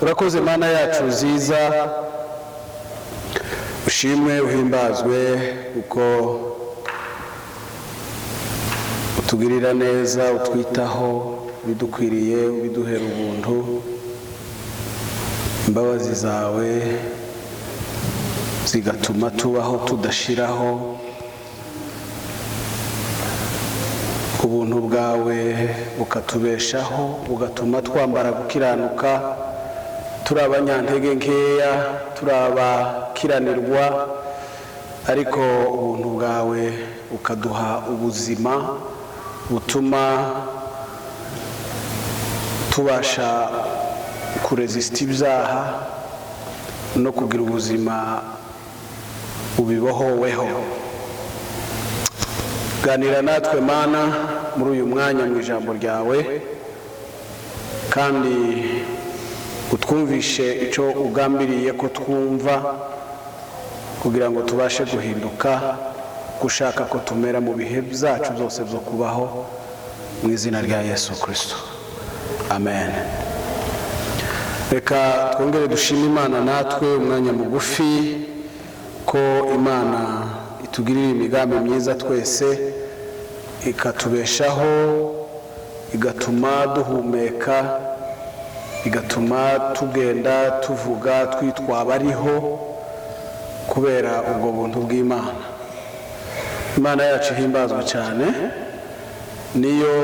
Urakoze Mana yacu nziza, ushimwe uhimbazwe kuko utugirira neza, utwitaho bidukwiriye, ubiduhera ubuntu. Imbabazi zawe zigatuma tubaho tudashiraho. Ubuntu bwawe bukatubeshaho, bugatuma twambara gukiranuka. Turi abanyantege nkeya, turi abakiranirwa, ariko ubuntu bwawe bukaduha ubuzima butuma tubasha kurezisita ibyaha no kugira ubuzima bubibohoweho. Ganira natwe Mana muri uyu mwanya mu ijambo ryawe, kandi utwumvishe icyo ugambiriye ko twumva, kugira ngo tubashe guhinduka gushaka ko tumera mu bihe byacu byose byo kubaho, mu izina rya Yesu Kirisito, amen. Reka twongere dushime Imana natwe umwanya mugufi, ko Imana itugirira imigambi myiza twese, ikatubeshaho, igatuma duhumeka, igatuma tugenda, tuvuga, twitwa abariho kubera ubwo buntu bw'Imana. Imana yacu ihimbazwa cyane, niyo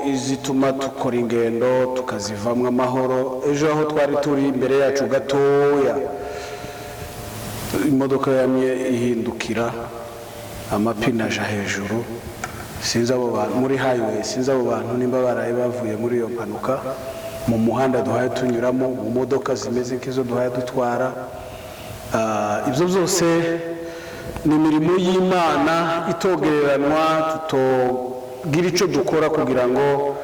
izituma dukora ingendo tukazivamo amahoro. Ejo aho twari turi imbere yacu gatoya, imodoka yamye ihindukira, amapine aja hejuru. Sinzi abo bantu muri highway, sinzi abo bantu nimba baraye bavuye muri iyo mpanuka mu muhanda duhaye tunyuramo, mu modoka zimeze nk'izo duhaye dutwara. Ibyo byose ni imirimo y'Imana itogereranwa, tutogira icyo dukora kugira ngo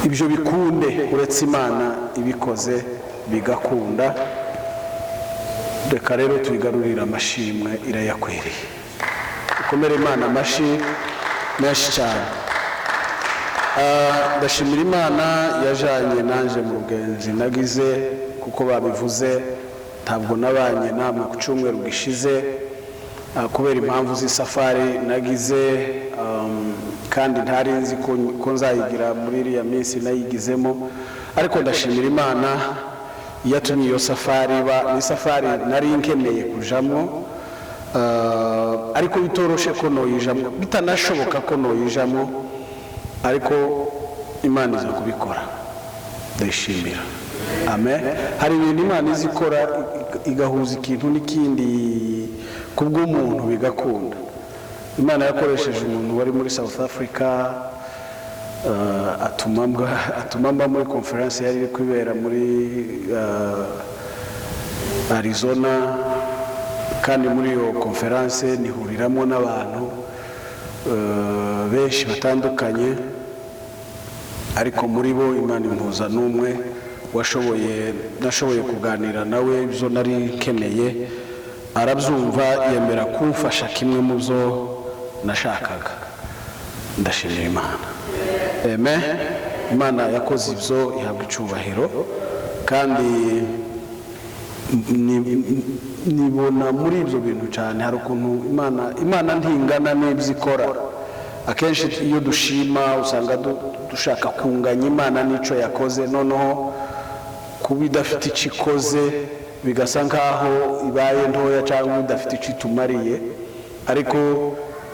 ibyo bikunde, uretse Imana ibikoze bigakunda. Reka rero tuyigarurire amashimwe, irayakwiriye. Dukomere Imana amashyi menshi cyane. Ndashimira Imana yajanye nanje mu rugenzi nagize, kuko babivuze, ntabwo nabanye namwe ku cyumweru gishize kubera impamvu z'isafari nagize, kandi ntari nzi ko nzayigira muri iriya minsi nayigizemo. Ariko ndashimira Imana yatumye iyo safari iba. Ni safari nari nkeneye kujamwo, ariko bitoroshe ko noyijamwo, bitanashoboka ko noyijamwo, ariko Imana iza kubikora, ndayishimira. Amen. Hari ibintu Imana izi ikora, igahuza ikintu n'ikindi kubw'umuntu bigakunda. Imana yakoresheje umuntu wari muri South Africa, atuma mba muri conference yari iri kubera muri Arizona, kandi muri iyo conference nihuriramo n'abantu benshi batandukanye, ariko muri bo Imana impuza n'umwe washoboye, nashoboye kuganira nawe ibyo nari nkeneye, arabyumva, yemera kumfasha kimwe mu byo nashakaga. Ndashimira Imana. Amen. Imana yakoze ibyo ihabwa icyubahiro. Kandi nibona muri ibyo bintu cyane, hari ukuntu Imana ntingana n'ibyo ikora. Akenshi iyo dushima usanga dushaka kunganya Imana n'icyo yakoze, noneho kuba idafite icyo ikoze bigasa nkaho ibaye ntoya cyangwa idafite icyo itumariye. Ariko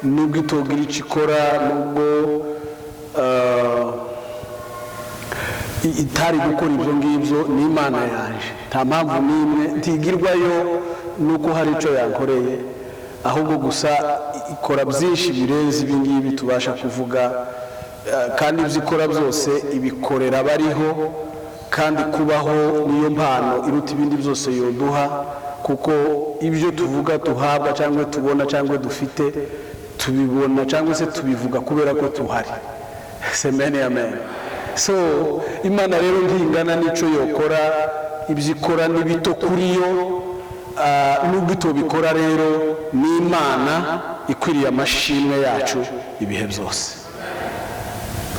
nubwo itogira icyo ikora, nubwo itari gukora ibyo ngibyo, ni Imana yaje, nta mpamvu n'imwe ntigirwayo nuko hari icyo yankoreye, ahubwo gusa ikora byinshi birenze ibi ngibi tubasha kuvuga. Kandi ibyo ikora byose ibikorera abariho, kandi kubaho niyo mpano iruta ibindi byose yoduha, kuko ibyo tuvuga tuhabwa cyangwa tubona cyangwa dufite, tubibona cyangwa se tubivuga kubera ko tuhari. Amen, amen. So Imana rero ntingana n'icyo yokora, ibyo ikora ni bito kuri yo. Nubwo itobikora rero, ni Imana ikwiriye amashimwe yacu ibihe byose.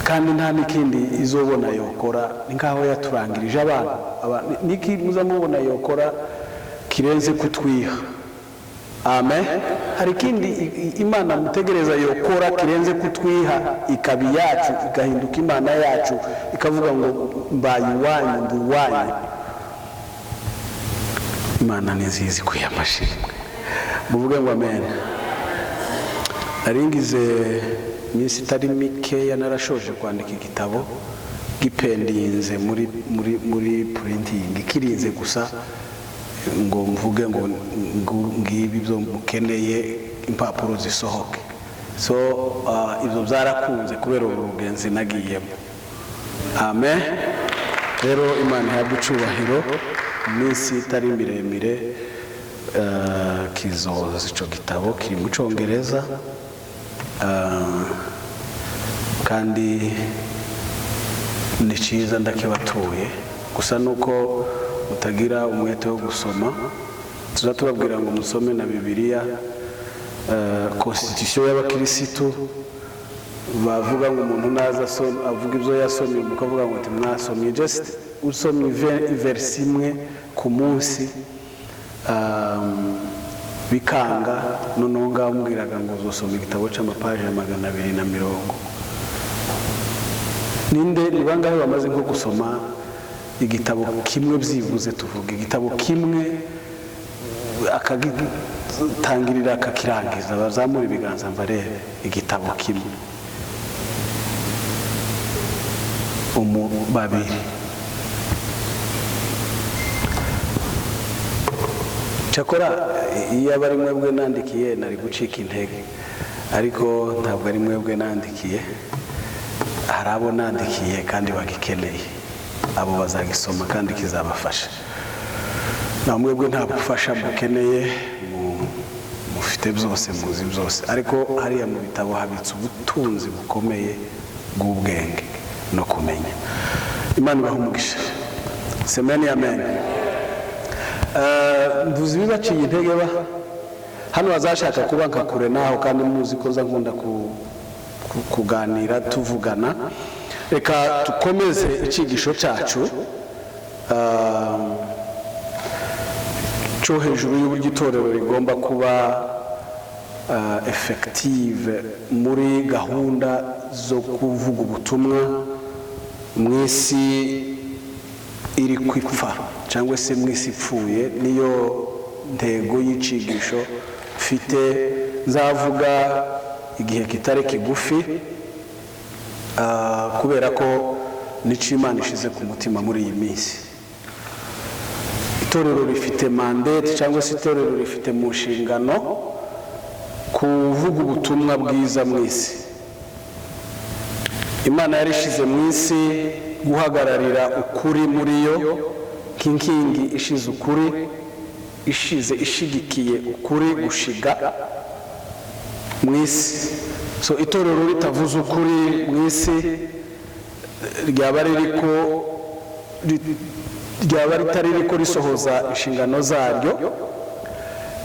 Kandi nta n'ikindi izobona yokora. Ni nk'aho yaturangirije abantu. Niki muza mubona yokora kirenze kutwiha? Amen. Hari ikindi Imana mutegereza yokora kirenze kutwiha, ikaba iyacu, igahinduka Imana yacu, ikavuga ngo "Mbaye iwanyu, ndi uwanyu"? Imana ni nziza, ikwiye amashimwe. Muvuge ngo amen. Naringize iminsi itari mikeya narashoje kwandika igitabo, gipendinze muri printing, kirinze gusa ngo mvuge ngo ngibi ibyo mukeneye, impapuro zisohoke. So ibyo byarakunze kubera uru rugenzi nagiyemo. Amen. Rero Imana ihabwe icubahiro. Iminsi itari miremire kizoza ico gitabo kiri mu Congereza, kandi ni cyiza, ndakibatuye. Gusa nuko mutagira umwete wo gusoma. Tuza tubabwira ngo musome na Bibiliya, constitution y'abakirisitu. Bavuga ngo umuntu naza avuga ibyo yasomye, mukavuga ngo mwasomye. Just usomye iverisi imwe ku munsi, bikanga. Noneho ngaho mbwiraga ngo uzosoma igitabo cy'amapaje 220. Ninde, ni bangahe bamaze nko gusoma igitabo kimwe? Byibuze tuvuga igitabo kimwe, akagitangirira akakirangiza. Bazamura ibiganza mbarebe. Igitabo kimwe, babiri. Cyakora iyo aba ari mwebwe nandikiye, nari gucika intege, ariko ntabwo ari mwebwe nandikiye. Hari abo nandikiye kandi bagikeneye, abo bazagisoma kandi kizabafasha. Na mwebwe nta bufasha mukeneye, mufite byose, muzi byose. Ariko hariya mu bitabo habitse ubutunzi bukomeye bw'ubwenge no kumenya. Imana ibaha umugisha. Semeni, amen. Mvuze ibibaciye intege ba hano bazashaka kuba nka kure naho, kandi muzi ko nza nkunda kuganira, tuvugana. Reka dukomeze icyigisho cyacu cyo hejuru y'uburyo itorero rigomba kuba effective muri gahunda zo kuvuga ubutumwa mu isi iri kwipfa, cyangwa se mu isi ipfuye. Niyo ntego y'icigisho mfite. Nzavuga igihe kitari kigufi, kubera ko nicyo Imana ishize ku mutima muri iyi minsi. Itorero rifite mandate, cyangwa se itorero rifite mu nshingano kuvuga ubutumwa bwiza mu isi. Imana yarishize mu isi guhagararira ukuri muri yo, nk'inkingi ishize ukuri, ishize ishigikiye ukuri gushiga mu isi. So itorero ritavuze ukuri mu isi ryaba ririko ryaba ritari riko risohoza inshingano zaryo.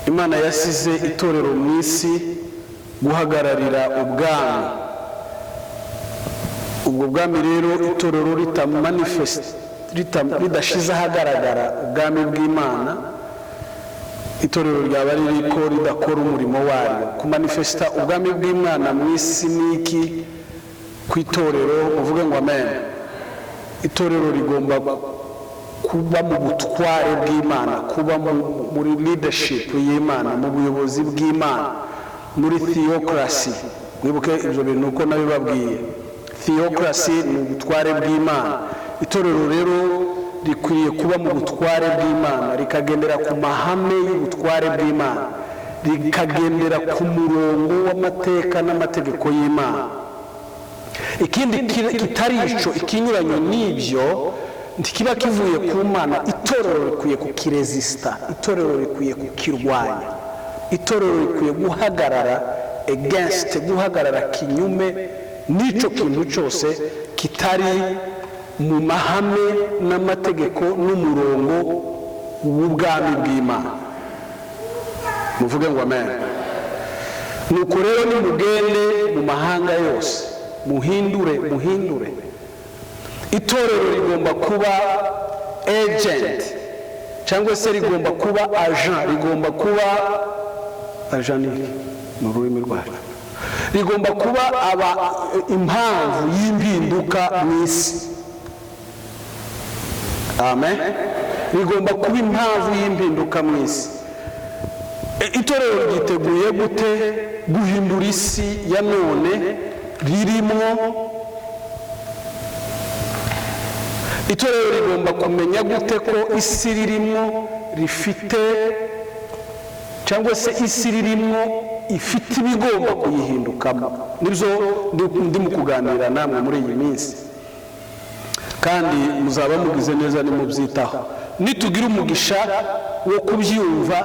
Imana yasize itorero mu isi guhagararira ubwami. Ubwo bwami rero, itorero ridashize ahagaragara ubwami bw'Imana, itorero ryaba ririko ridakora umurimo waryo. Kumanifesta ubwami bw'Imana mu isi ni iki ku itorero? Muvuge ngo amen. Itorero rigomba kuba mu butware bw'Imana, kuba muri leadership y'Imana, mu buyobozi bw'Imana, muri theocracy. Mwibuke ibyo bintu uko nabibabwiye. Theocracy ni ubutware bw'Imana. Itorero rero rikwiriye kuba mu butware bw'Imana, rikagendera ku mahame y'ubutware bw'Imana, rikagendera ku murongo w'amateka n'amategeko y'Imana. Ikindi kitari ico, ikinyuranyo n'ibyo, ntikiba kivuye ku Mana. Itorero rikwiye kukirezisita, itorero rikwiye kukirwanya, itorero rikwiye guhagarara against, guhagarara kinyume n'icyo kintu cyose kitari mu mahame n'amategeko n'umurongo w'ubwami bw'Imana. Muvuge ngo amen. Nuko rero nimugende mu mahanga yose. Muhindure, muhindure. Itorero rigomba kuba agent, cyangwa se rigomba kuba agent, rigomba kuba agent ni mu rurimi rwacu, rigomba kuba aba impamvu y'impinduka mu isi. Amen. Rigomba kuba impamvu y'impinduka mu isi. Itorero ryiteguye gute guhindura isi ya none ririmo? Itorero rigomba kumenya gute ko isi ririmo rifite, cyangwa se isi ririmo ifite ibigomba kuyihindukamo? Nibyo ndimo kuganira namwe muri iyi minsi, kandi muzaba mugize neza nimubyitaho. Nitugira umugisha wo kubyumva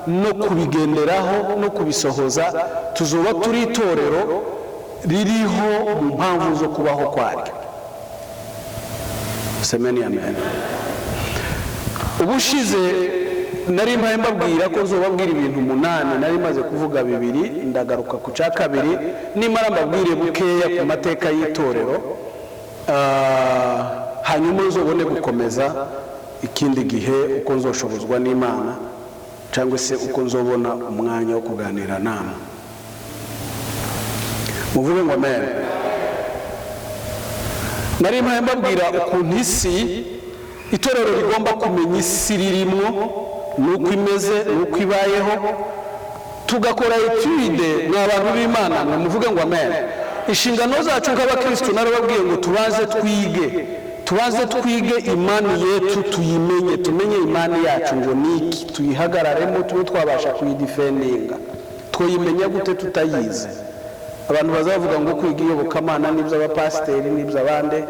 no kubigenderaho no kubisohoza, tuzoba turi itorero ririho mu mpamvu zo kubaho kwaryo. Semeni amen. Ubushize nari mpaye mbabwira ko nzobabwira ibintu 8, nari maze kuvuga 2, ndagaruka ku cya 2, nimara mbabwire bukeya ku mateka y'itorero, hanyuma nzobone gukomeza ikindi gihe uko nzoshobozwa n'Imana, cyangwa se uko nzobona umwanya wo kuganira namwe. Muvuge ngo amen. Nari mpaye mbabwira ukuntu isi, itorero rigomba kumenya isi ririmo, nuko imeze, nuko ibayeho, tugakora etude. Mwa bantu b'Imana mwe, muvuge ngo amen. Inshingano zacu nk'abakristo, narababwiye ngo tubanze twige, tubanze twige imani yetu, tuyimenye, tumenye imani yacu ngo niki, tuyihagararemo, tube twabasha kuyidefendinga. Twayimenya gute tutayizi? Abantu bazavuga ngo kwiga iyobokamana n'ibyo abapasiteri n'ibyo abande,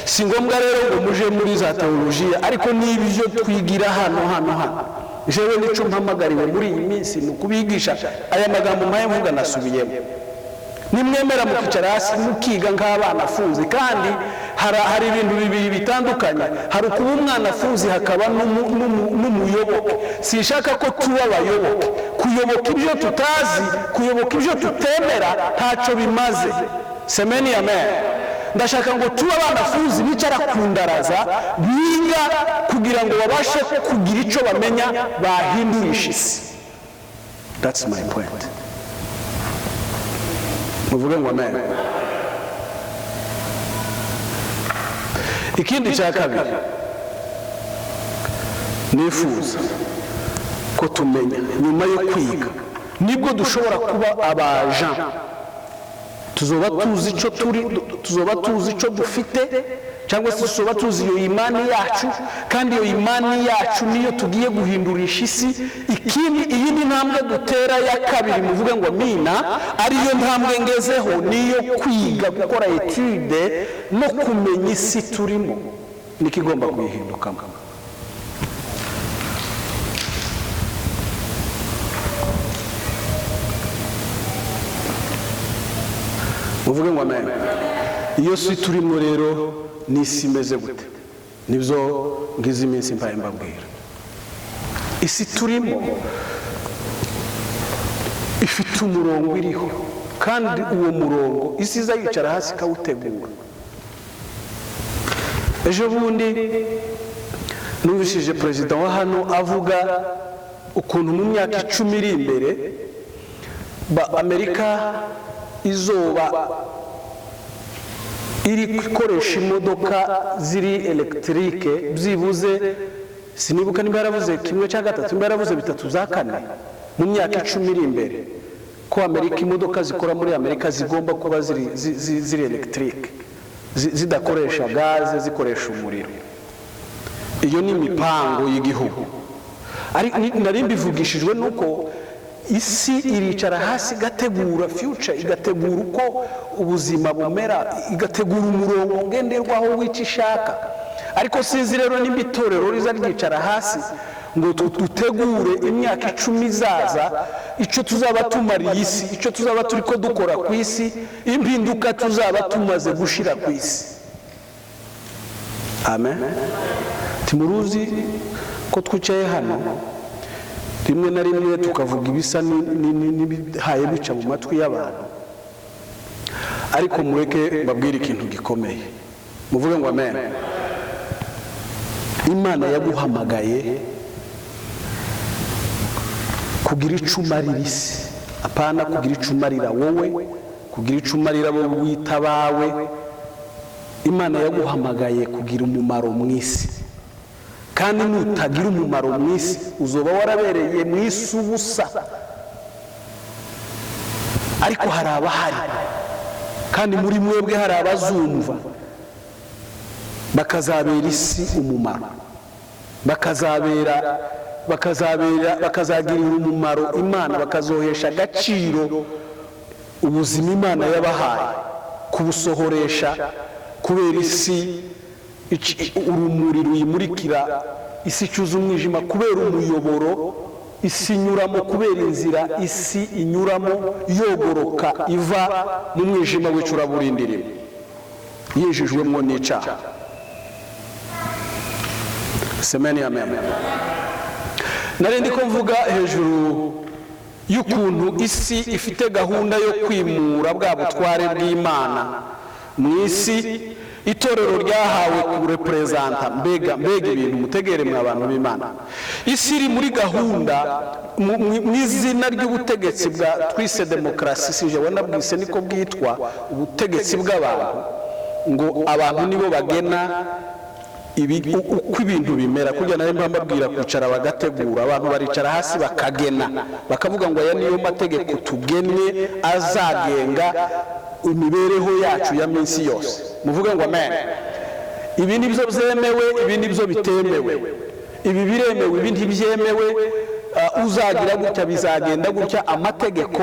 si ngombwa rero ngo muje muri za teolojiya, ariko n'ibyo twigira hano hano hano. Jewe nico mpamagariwe muri iyi minsi ni ukubigisha aya magambo mpaye mvuga, nasubiyemo. Nimwemera mukicara hasi mukiga nk'abana afunze, kandi hari ibintu bibiri bitandukanye. Hari ukuba umwana afunze, hakaba n'umuyoboke. Sinshaka ko tuba abayoboke. Kuyoboka ibyo tutazi, kuyoboka ibyo tutemera, ntacyo bimaze. Semeni amen. Ndashaka ngo tube abanafunzi bicara ku ndaraza, biga kugira ngo babashe kugira icyo bamenya, bahindurisha isi. That's my point. Muvuge ngo amen. Ikindi cya kabiri nifuza ko tumenya nyuma yo kwiga, nibwo dushobora kuba abaja. Tuzoba tuzi icyo turi, tuzoba tuzi icyo dufite, cyangwa se tuzoba tuzi iyo imani yacu, kandi iyo imani yacu niyo tugiye guhindurisha isi. Ikindi, iyindi ntambwe dutera ya kabiri, muvuge ngo amina, ariyo ntambwe ngezeho, niyo kwiga gukora etude no kumenya isi turimo niko igomba kuyihindukamo. Muvuge ngo amen. Iyo si turimo rero n'isi imeze gute? Nibyo ngize iminsi mbaye mbabwira. Isi turimo ifite umurongo iriho, kandi uwo murongo isi iza yicara hasi ikawutegura. Ejo bundi numvishije perezida wa hano avuga ukuntu mu myaka 10 iri imbere Amerika izoba iri gukoresha imodoka ziri électrique, byibuze sinibuka niba yaravuze 1/3, niba yaravuze 3/4, mu myaka 10 iri imbere, ko Amerika imodoka zikora muri Amerika zigomba kuba ziri électrique, zidakoresha gaze, zikoresha umuriro. Iyo ni imipango y'igihugu. Nari mbivugishijwe nuko isi iricara hasi igategura future, igategura uko ubuzima bumera, igategura umurongo ngenderwaho w'icyo ishaka. Ariko sinzi rero nimba itorero riza ryicara hasi ngo dutegure imyaka 10 izaza, icyo tuzaba tumariye isi, icyo tuzaba turi ko dukora ku isi, impinduka tuzaba tumaze gushira ku isi. Amen. Timuruzi ko twicaye hano rimwe na rimwe tukavuga ibisa n'ibihaye bica mu matwi y'abantu, Ariko mureke mbabwire ikintu gikomeye. Muvuge ngo amen. Imana yaguhamagaye kugira icyo umarira isi, apana kugira icyo umarira wowe, kugira icyo umarira abo wita abawe. Imana yaguhamagaye kugira umumaro mu isi, kandi nutagira umumaro mu isi, uzoba warabereye mu isi ubusa. Ariko hari abahari, kandi muri mwebwe hari abazumva bakazabera isi umumaro, bakazagirira umumaro Imana, bakazohesha agaciro ubuzima Imana yabahaye kubusohoresha, kubera isi urumuri ruyimurikira isi icuza umwijima, kubera umuyoboro isi inyuramo, kubera inzira isi inyuramo yogoroka iva mu mwijima w'icuraburindi yinjijwemo n'icyaha. Semeni amen. Nari ndi ko mvuga hejuru y'ukuntu isi ifite gahunda yo kwimura bwa butware bw'Imana mu isi. Itorero ryahawe kureperezanta. Mbega mbega ibintu! Mutegere mwa abantu b'Imana. Isi iri muri gahunda mu izina ry'ubutegetsi bwa twise demokarasi. Sije wanabwise, niko bwitwa, ubutegetsi bw'abantu, ngo abantu nibo bagena uko ibintu bimera. Kujya nari mbabwira kwicara bagategura, abantu baricara hasi bakagena, bakavuga ngo aya niyo mategeko tugennye azagenga imibereho yacu ya minsi yose. Muvuge ngo amen. Ibi nibyo byemewe, ibi nibyo bitemewe, ibi biremewe, ibi ntibyemewe. Uzagira gutya bizagenda gutya. Amategeko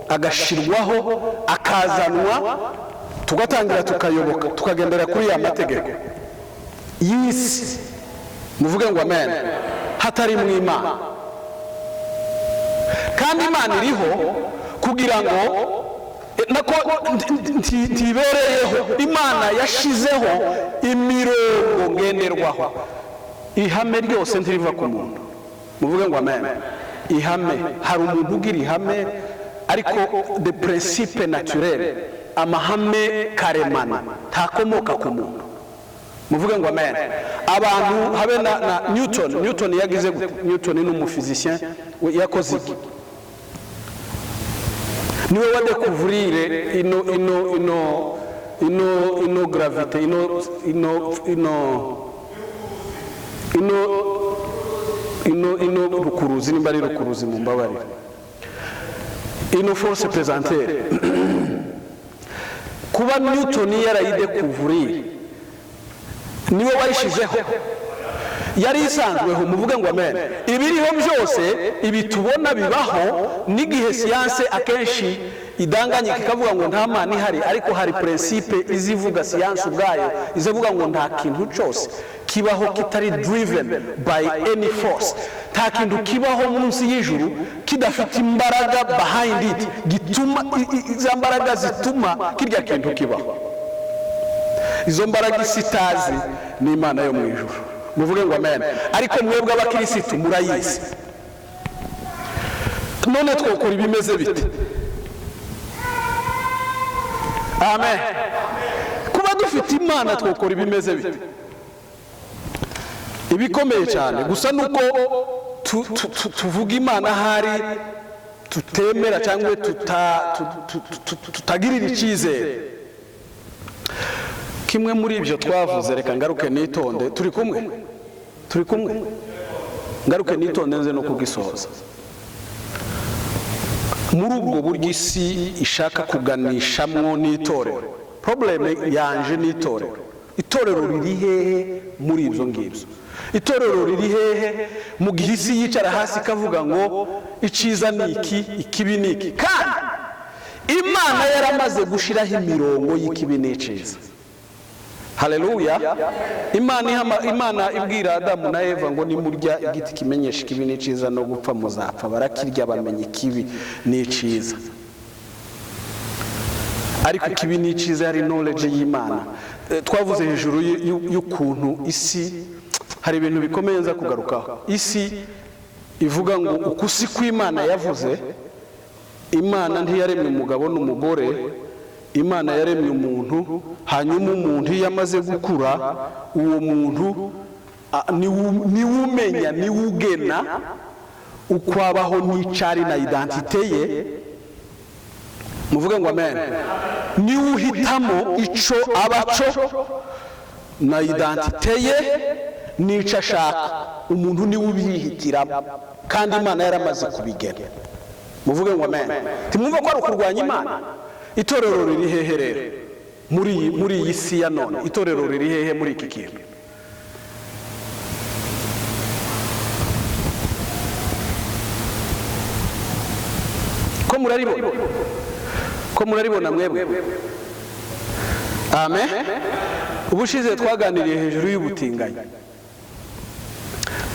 agashirwaho, akazanwa, tugatangira tukayoboka, tukagendera kuri ya mategeko y'isi. Muvuge ngo amen. Hatari mu Imana. Kandi Imana iriho kugira ngo nako ntibereyeho. Imana yashizeho imirongo ngenderwaho. Ihame ryose ntiriva ku muntu. Muvuge ngo amen. Ihame, hari umuntu ugira ihame, ariko de principe naturel, amahame karemano, ntakomoka ku muntu. Muvuge ngo amen. Abantu habe na Newton. Newton yagize gute? Newton ni umu physicien. We yakoze iki? Niwe wadekuvurire ino gravité, ino rukuruzi, nimba ari rukuruzi mu mbabarire, ino force pesanteur. Kuba Newton yarayidekuvuriye, niwe wayishizeho? Yari isanzweho. Muvuge ngo amen. Ibiriho byose, ibi tubona bibaho, n'igihe siyanse akenshi idanganyika ikavuga ngo nta Mana ihari, ariko hari principe izivuga, siyanse ubwayo izivuga ngo nta kintu cyose kibaho kitari driven by any force. Nta kintu kibaho munsi y'ijuru kidafite imbaraga behind it, gituma za mbaraga zituma kirya kintu kibaho. Izo mbaraga isi itazi ni Imana yo mu ijuru. Muvuge ngo amen. Ariko mwebwe abakirisitu murayizi. None twokora ibimeze bite? Amen. Kuba dufite Imana, twokora ibimeze bite? Ibikomeye cyane gusa nuko tuvuga Imana ahari tutemera cyangwa tutagirira icyizere. Kimwe muri ibyo twavuze, reka ngaruke nitonde. Turi kumwe, turi kumwe. Ngaruke nitonde nze no kugisohoza. Muri ubwo buryo isi ishaka kuganishamwo n'itorero, problème yanje n'itorero: itorero riri hehe muri ibyo ngibyo? Itorero riri hehe mu gihe isi yicara hasi ikavuga ngo icyiza ni iki, ikibi ni iki, kandi Imana yaramaze gushyiraho imirongo y'ikibi n'icyiza? Haleluya! Imana ibwira Adamu na Eva ngo nimurya igiti kimenyesha ikibi n'icyiza, no gupfa muzapfa. Barakirya, bamenya ikibi n'icyiza. Ariko ikibi n'icyiza yari knowledge y'Imana. Twavuze hejuru y'ukuntu isi, hari ibintu bikomeye nza kugarukaho, isi ivuga ngo ukusi kw'Imana yavuze. Imana ntiyaremye umugabo n'umugore. Imana yaremye umuntu, hanyuma umuntu iyo amaze gukura, uwo muntu niwe umenya, niwe ugena uko abaho n'icari na identité ye. Muvuge ngo amen. Niwe uhitamo ico aba co na identité ye n'icyo ashaka. Umuntu niwe ubihitiramo, kandi Imana yaramaze kubigena. Muvuge ngo amen. Timwumva ko ari ukurwanya Imana? Itorero riri hehe rero muri iyi si ya none? Itorero riri hehe muri iki kintu? Ko muraribona, ko muraribona mwebwe? Amen. Ubushize twaganiriye hejuru y'ubutinganyi.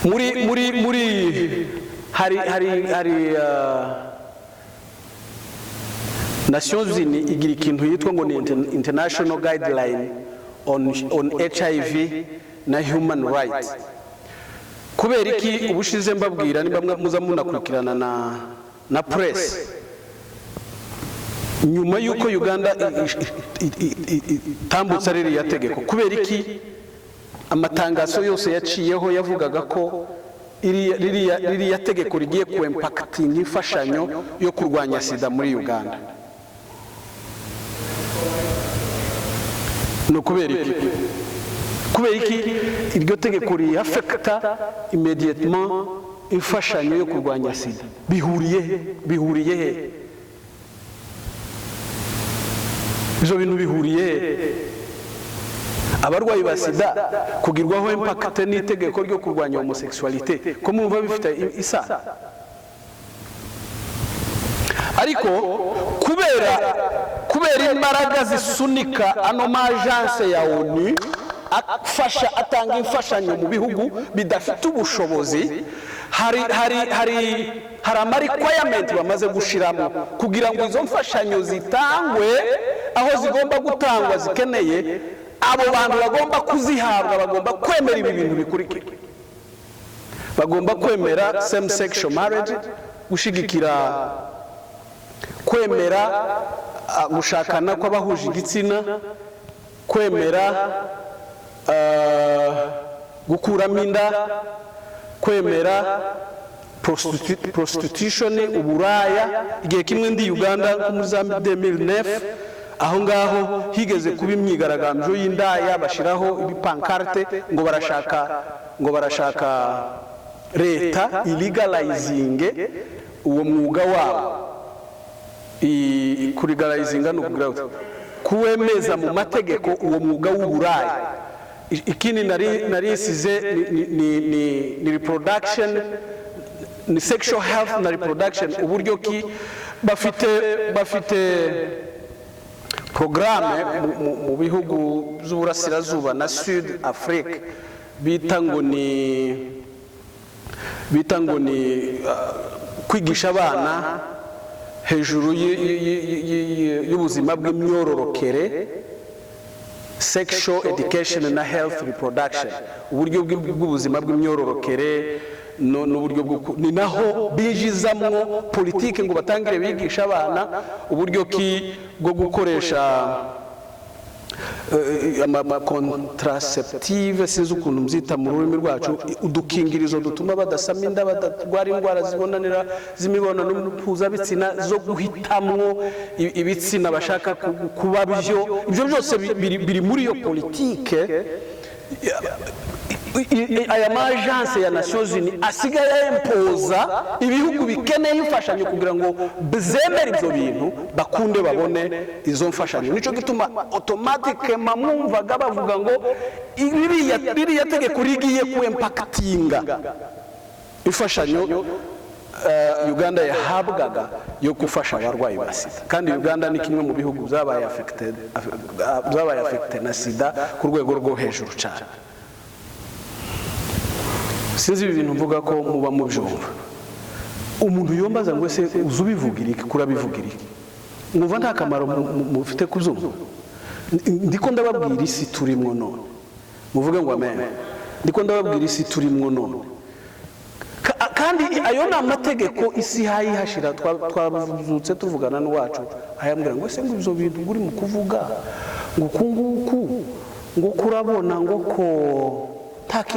Muri hari Nations Unies igira ikintu yitwa ngo ni International Guideline on HIV na Human Rights. Kubera iki? Ubushize mbabwira, niba muza munakurikirana na press, nyuma y'uko Uganda itambutse ririya tegeko, kubera iki amatangazo yose yaciyeho yavugaga ko ririya tegeko rigiye kw'impactinga imfashanyo yo kurwanya sida muri Uganda? Ni ukubera iki? Kubera iki iryo tegeko riaffecta immédiatement imfashanyo yo kurwanya sida? Bihuriye he? Bihuriye he ibyo bintu? Bihuriye he abarwayi ba sida kugirwaho impact n'itegeko ryo kurwanya homosexualité? Ko mwumva bifite isano? Ariko kubera imbaraga zisunika ano ma agence ya ONU afasha, atanga imfashanyo mu bihugu bidafite ubushobozi, hari ama requirement bamaze gushiramo kugira ngo izo mfashanyo zitangwe aho zigomba gutangwa zikeneye. Abo bantu bagomba kuzihabwa bagomba kwemera ibi bintu bikurikira: bagomba kwemera same sexual marriage, gushigikira kwemera gushakana kw'abahuje igitsina, kwemera gukuramo inda, kwemera prostitution, uburaya. Igihe kimwe ndi Uganda nko muri za 2009 aho ngaho, higeze kuba imyigaragambyo y'indaya, bashyiraho ibipancarte ngo barashaka leta ilegalizinge uwo mwuga wabo. Kulegalizinga ni ukugira gute? Kuwemeza mu mategeko uwo mwuga w'uburaya. Ikindi nari nsize ni reproduction, ni sexual health na reproduction. Uburyo ki bafite porogaramu mu bihugu by'uburasirazuba na Sud Afrique bita ngo ni kwigisha abana hejuru y'ubuzima bw'imyororokere, sexual education na health reproduction, uburyo bw'ubuzima bw'imyororokere n'uburyo bwo ni naho binjizamwo politike ngo batangire bigisha abana uburyo ki bwo gukoresha ama contraceptive, sinzi ukuntu mbyita mu rurimi rwacu, udukingirizo dutuma badasama inda, badarwara indwara zibonanira z'imibonano mpuzabitsina, zo guhitamwo ibitsina bashaka kuba byo. Ibyo byose biri muri iyo politike. Aya ma agence ya Nations Unies asigaye yempoza ibihugu bikeneye imfashanyo kugira ngo zemere ibyo bintu, bakunde babone izo mfashanyo. Nicyo gituma automatique mwumvaga bavuga ngo ririya tegeko rigiye kw'impactinga imfashanyo Uganda yahabwaga yo gufasha abarwayi ba sida. Kandi Uganda ni kimwe mu bihugu byabaye affected na sida ku rwego rwo hejuru cyane. Sinzi ibi bintu mvuga ko muba mubyumva. Umuntu yombaza ngo: "Ese uzi ubivugira iki? Kurabivugira iki?" Mwumva nta kamaro mufite kubyumva? Ndiko ndababwira isi turimwo none. Muvuge ngo amen. Ndiko ndababwira isi turimwo none. Kandi ayo ni amategeko isi ihashira. Twazutse tuvugana n'uwacu, ayambwira ngo: "Ese ngo ibyo bintu uri mu kuvuga ngo uku nguku, ngo kurabona ngo ko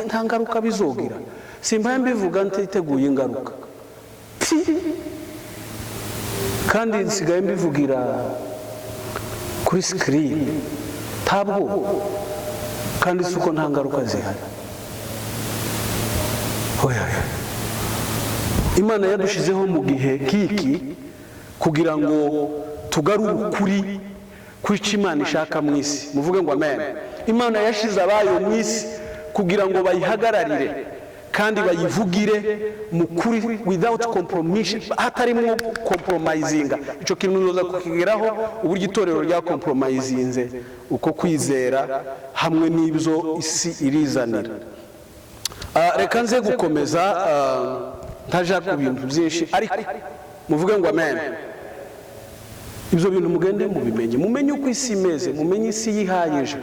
nta ngaruka bizogira?" Simba mbivuga ntiteguye ingaruka. Pfi! Kandi nsigaye mbivugira kuri screen ntabwo, kandi si uko nta ngaruka zihari. Oya, Imana yadushizeho mu gihe kiki kugira ngo tugarure ukuri kw'icyo Imana ishaka mu isi. Muvuge ngo amen. Imana yashize abayo mu isi kugira ngo bayihagararire kandi bayivugire mu kuri, without compromise, hatarimo compromisinga. Icyo kintu uza kukigeraho, uburyo itorero rya compromisinze uko kwizera hamwe n'ibyo isi irizanira. Reka nze gukomeza, ntaja ku bintu byinshi, ariko muvuge ngo amen. Ibyo bintu mugende mubimenye, mumenye uko isi imeze, mumenye isi yihayije.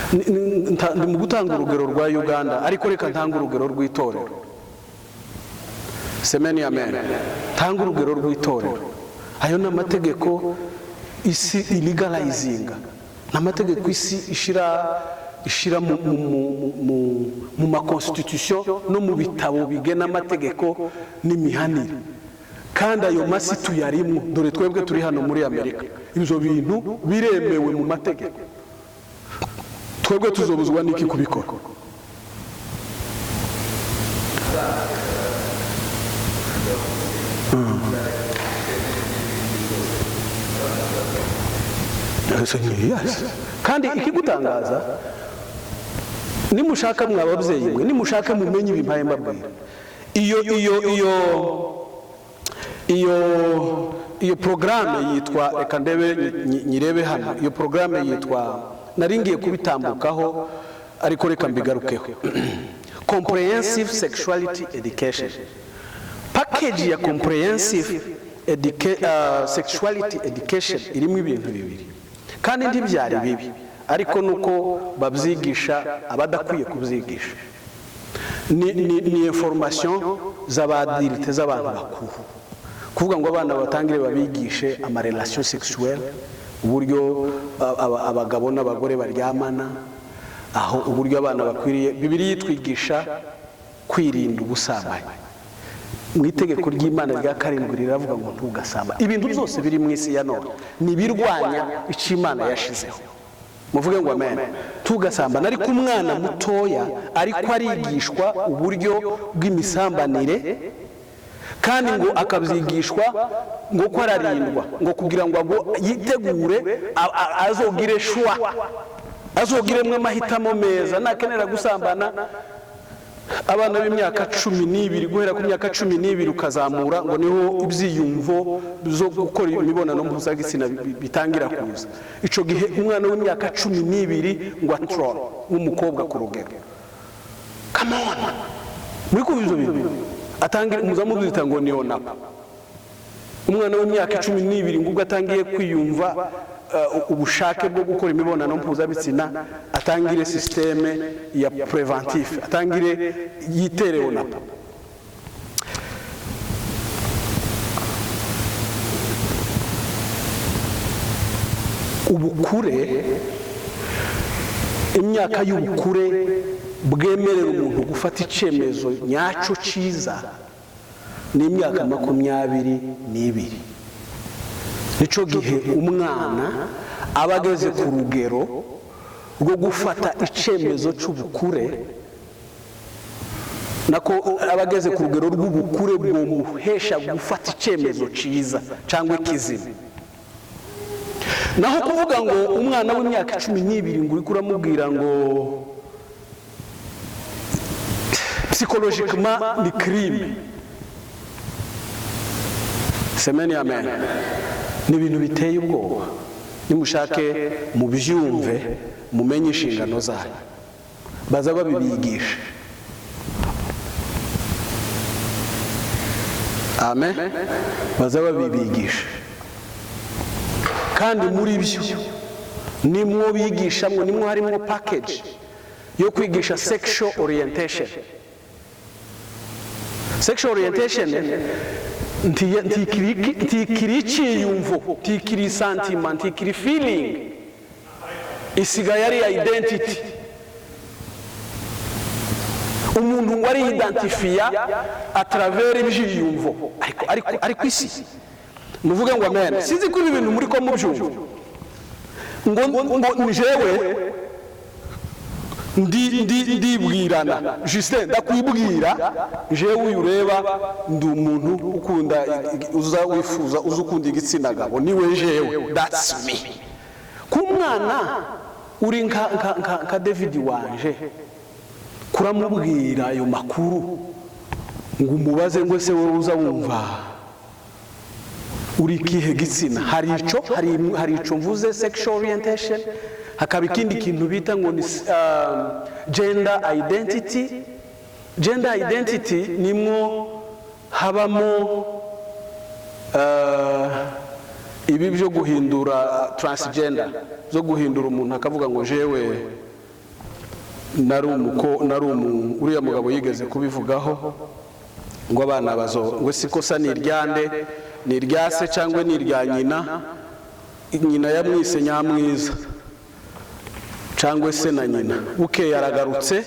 Ndi mu gutanga urugero rwa Uganda, ariko reka ntange urugero rw'itorero. Semeni amen. Tanga urugero rw'itorero. Ayo ni amategeko isi ilegalizinga, ni amategeko isi ishira mu ma constitution no mu bitabo bigena amategeko n'imihanire. Kandi ayo masi tuyarimwo. Dore twebwe turi hano muri Amerika, ibyo bintu biremewe mu mategeko. Twebwe tuzobuzwa n'iki kubikora? Yes. Kandi ikigutangaza, nimushaka mwa babyeyi mwe, nimushaka mumenye ibimpaye mbabwira, iyo porogaramu yitwa, reka ndebe, nyirebe hano, iyo porogaramu yitwa, nari ngiye kubitambukaho ariko reka mbigarukeho, Comprehensive Sexuality Education. Package ya Comprehensive Sexuality Education irimo ibintu bibiri, kandi ntibyari bibi, ariko nuko babyigisha abadakwiye kubyigisha. Ni information z'aba adultes, z'abantu bakuru. Kuvuga ngo abana batangire babigishe ama relations sexuelles, uburyo abagabo n'abagore baryamana, aho uburyo abana bakwiriye. Bibiliya itwigisha kwirinda ubusambanyi. Mu itegeko ry'Imana rya karindwi riravuga ngo ntugasamba. Ibintu byose biri mu isi ya none ni ibirwanya icyo Imana yashizeho. Muvuge ngo amen. Tugasambana, ariko umwana mutoya ariko arigishwa uburyo bw'imisambanire, kandi ngo akabyigishwa ngo ko ararindwa, ngo kugira ngo yitegure, azogire choix, azogiremwo amahitamo meza nakenera gusambana. Abana b'imyaka 12, guhera ku myaka 12 ukazamura, ngo niho ibyiyumvo zo gukora imibonano mpuzabitsina bitangira kuza. Icyo gihe umwana w'imyaka 12 ngo atorore w'umukobwa ku rugero, come on, muri kumva ibyo bintu, atangira, muza mubyita ngo ni onapo. Umwana w'imyaka 12 ngo ubwo atangiye kwiyumva ubushake bwo gukora imibonano mpuzabitsina, atangire système ya préventif, atangire yitere onapo. Ubukure, imyaka y'ubukure bwemerera umuntu gufata icyemezo nyacyo cyiza ni imyaka 22. Nicyo gihe umwana aba ageze ku rugero rwo gufata icyemezo cy'ubukure, nako aba ageze ku rugero rw'ubukure bwomuhesha gufata icyemezo cyiza cyangwa ikizima. Naho kuvuga ngo umwana w'imyaka 12 ngo uri kuramubwira ngo, psychologiquement ni crime. Semeni amen. Ni ibintu biteye ubwoba. Nimushake mubyumve, mumenye inshingano zanyu. Baza babibigisha. Amen. Baza babibigisha, kandi muri byo nimwo bigishamwo, nimwo harimo package yo kwigisha sexual orientation. Sexual orientation ntikiri icyiyumvo, ntikiri sentiment, ntikiri feeling, isigaye ari identity. Umuntu ngo ariyidantifiya à travers ibyiyumvo. Ariko isi, muvuge ngo amen. Sinzi ko ibi bintu muri ko mubyumva. Ngo njewe ndi ndibwirana, Justin, ndakwibwira jewe uyu ureba, ndi umuntu ukunda, uza wifuza, uza ukunda igitsina gabo, niwe jewe, that's me. Ku mwana uri nka David wanje, kuramubwira ayo makuru ngo umubaze ngo: "Ese wowe uza wumva uri ikihe gitsina?" Hari ico mvuze, sexual orientation. Hakaba ikindi kintu bita ngo ni gender identity. Gender identity nimwo habamo ibi byo guhindura, transgender, zo guhindura umuntu akavuga ngo jewe nari umuko, nari umu. Uriya mugabo yigeze kubivugaho ngo abana bazo ngo si kosa ni iryande, ni irya se cyangwa ni irya nyina? Nyina yamwise nyamwiza cyangwa se na nyina. Bukeye aragarutse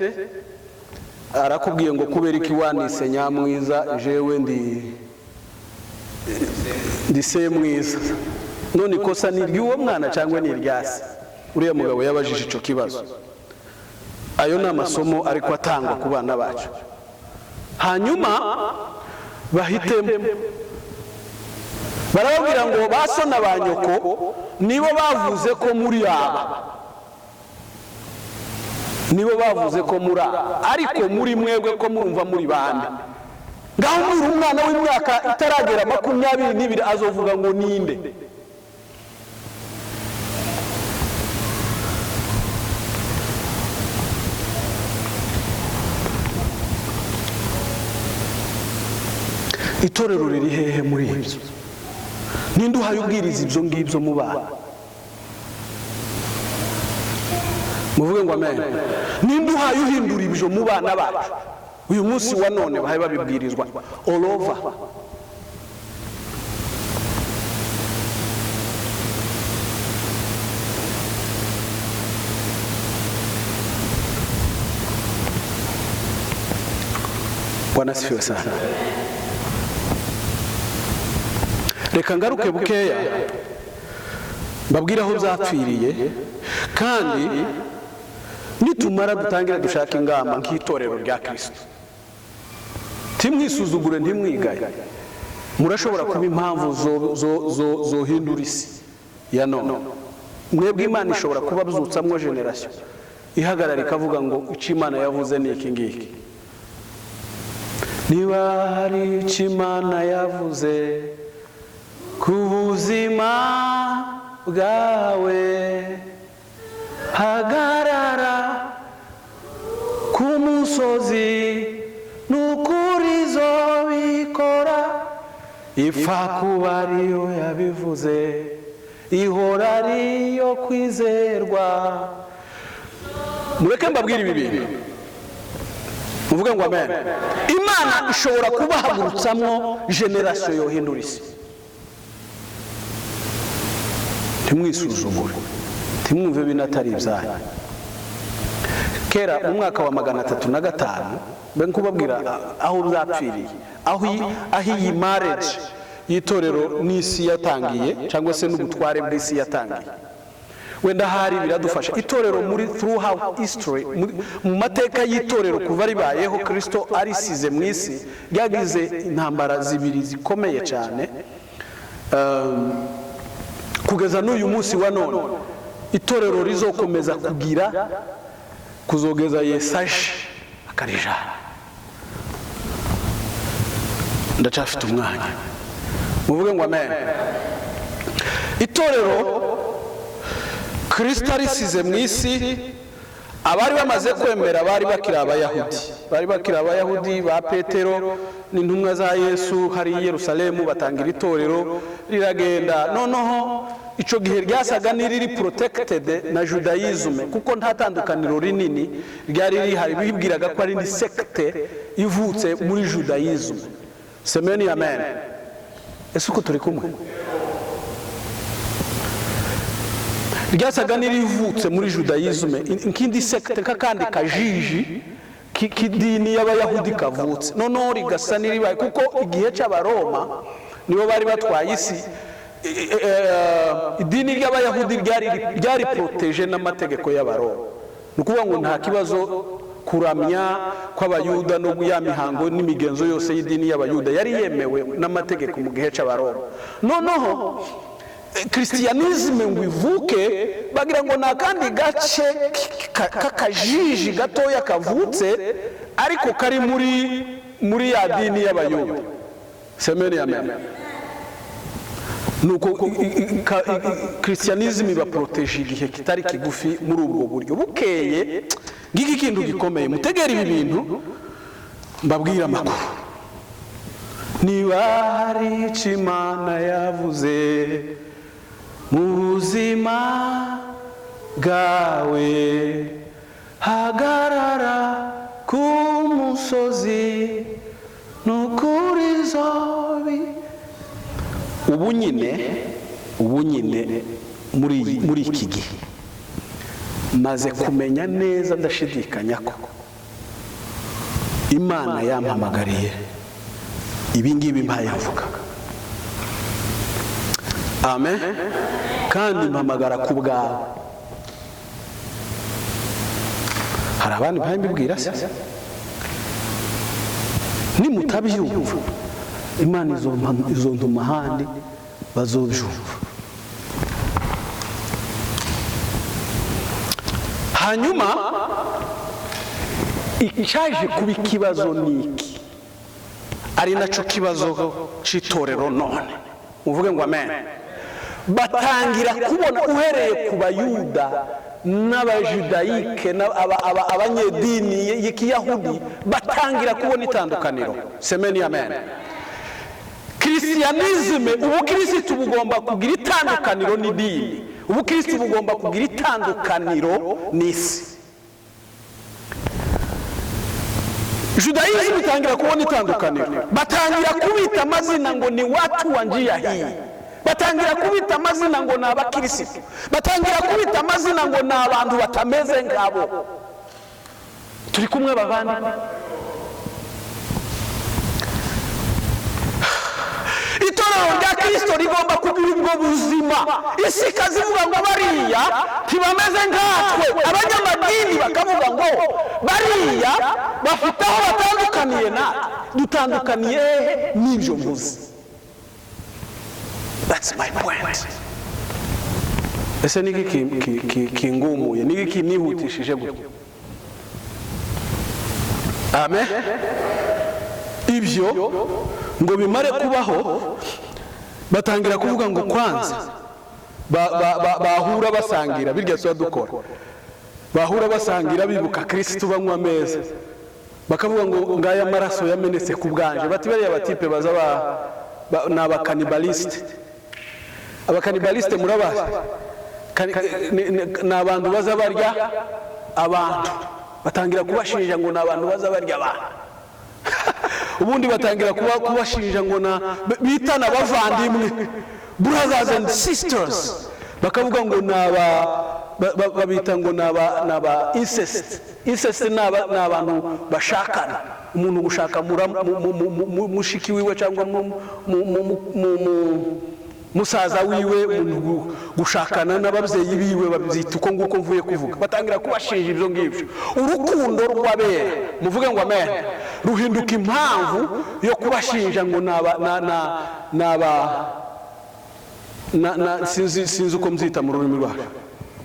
arakubwiye ngo: "Kubera iki wanise nyamwiza? Jewe ndi se mwiza." None ikosa ni iry'uwo mwana cyangwa ni irya se? Uriya mugabo yabajije icyo kibazo. Ayo ni amasomo ariko atangwa ku bana bacu, hanyuma bahitemo. Barababwira ngo ba so na ba nyoko nibo bavuze ko muri aba, nibo bavuze ko muri aba, ariko muri mwebwe ko murumva muri bande? Ngaho mbwira, umwana w'imyaka itaragera 22 azovuga ngo ninde? Itorero riri hehe muri ibyo? Ninde uhaye ubwiriza ibyo ngibyo mu bana? Muvuge ngo amen. Ninde uhaye uhindura ibyo mu bana bacu uyu munsi wa none? Bahaye babibwirizwa all over. Bwana asifiwe sana. Reka ngaruke bukeya mbabwire aho byapfiriye, kandi nitumara dutangira dushaka ingamba nk'itorero rya Kirisito. Ntimwisuzugure, ntimwigaye, murashobora kuba impamvu zohindura isi ya none. Mwebwe Imana ishobora kubabyutsamwo génération ihagarara ikavuga ngo icyo Imana yavuze ni iki ngiki. Niba hari icyo Imana yavuze ku buzima bwawe, hagarara ku musozi, n'ukuri bikora. Ipfa kuba ariyo yabivuze, ihora ariyo kwizerwa. Mureke mbabwire ibi bintu, muvuge ngo amen. Imana ishobora kubahagurutsamo génération yohindura isi. Ntimwisuzugure, ntimwumve binatari ibyanyu. Kera mu mwaka wa 305, mbe nkubabwira aho byapfiriye, aho iyi marriage y'itorero n'isi yatangiye, cyangwa se n'ubutware bw'isi yatangiye. Wenda hari biradufasha. Itorero muri throughout history, mu mateka y'itorero kuva ribayeho, Kirisito arisize mu isi, ryagize intambara zibiri zikomeye cyane. Kugeza n'uyu munsi wa none itorero rizokomeza kugira kuzogeza Yesu aje akarijana. Ndacyafite umwanya, muvuge ngo amen. Itorero Kirisito arisize mu isi, Abari bamaze kwemera bari bakiri Abayahudi, bari bakiri Abayahudi ba Petero n'intumwa za Yesu hari i Yerusalemu. Batangira itorero, riragenda. Noneho icyo gihe ryasaga n'iriri protected na judaïsme, kuko nta tandukaniro rinini ryari rihari. Bibwiraga ko ari secte ivutse muri judaïsme. Semeni amen. Ese uko turi kumwe? Ryasaga n'irivutse muri judaïsme, nk'indi secte, nk'akandi kajiji k'idini y'Abayahudi kavutse. Noneho rigasa n'iribaye, kuko igihe cy'Abaroma nibo bari batwaye isi. Idini ry'Abayahudi ryari protégé n'amategeko y'Abaroma. Ni ukuvuga ngo nta kibazo, kuramya kw'Abayuda no ya mihango n'imigenzo yose y'idini y'Abayuda yari yemewe n'amategeko mu gihe cy'Abaroma. Noneho christianisme ngo ivuke, bagira ngo ni akandi gace k'akajiji gatoya kavutse, ariko kari muri ya dini y'Abayuda. Semeni amen. Nuko christianisme iba protégé igihe kitari kigufi muri ubwo buryo. Bukeye, ngiki kintu gikomeye, mutegere ibi bintu mbabwira amakuru. Niba hari icyo Imana yavuze mu buzima bwawe, hagarara ku musozi, nukuri zobi. Ubu nyine muri iki gihe maze kumenya neza, ndashidikanya ko Imana yampamagariye ibi ngibi mpaye mvuga. Amen. Kandi mpamagara ku bwawe. Hari abandi mpaye mbibwira se? Nimutabyumva, Imana izontuma ahandi bazobyumva. Hanyuma icyaje kuba ikibazo ni iki, ari nacyo kibazo cy'itorero none. Uvuge ngo amen. Batangira kubona, uhereye ku Bayuda n'Abajudayike, abanyedini y'Ikiyahudi, batangira kubona itandukaniro. Semeni amen. Christianisme, ubukirisitu bugomba kugira itandukaniro n'idini, ubukirisitu bugomba kugira itandukaniro n'isi. Judaïsme itangira kubona itandukaniro, batangira kubita amazina ngo ni watu wa njia hii, batangira kubita amazina ngo ni abakirisitu, batangira kubita amazina ngo ni abantu batameze nkabo. Turi kumwe bavandimwe? Itorero rya Kristo rigomba kugira ubwo buzima. Isi ikazivuga ngo bariya ntibameze nkatwe. Abanyamadini bakavuga ngo bariya bafite aho batandukaniye natwe. Dutandukaniye hehe n'ibyo mvuze? That's my point. Ese niki kingumuye, niki kinihutishije gutya? Amen. Ibyo ngo bimare kubaho, batangira kuvuga ngo kwanza bahura basangira, birya tuba dukora, bahura basangira bibuka Kristo, banywa ameza, bakavuga ngo ngaya amaraso yamenetse ku bwanje. Bati bariya batipe baza ni abakanibaliste. Abakanibaliste murabazi, ni abantu baza barya abantu. Batangira kubashinja ngo ni abantu baza barya abantu. Ubundi batangira kubashinja ngo na bitana abavandimwe, brothers and sisters, bakavuga ngo naba babita ngo naba incest. Incest ni abantu bashakana, umuntu gushaka mushiki wiwe cyangwa musaza wiwe, umuntu gushakana n'ababyeyi biwe, babyita uko nguko mvuye kuvuga. Batangira kubashinja ibyo ngibyo. Urukundo rw'abera, muvuge ngo amen, ruhinduka impamvu yo kubashinja ngo naba sinzi uko mbyita mu rurimi rwacu,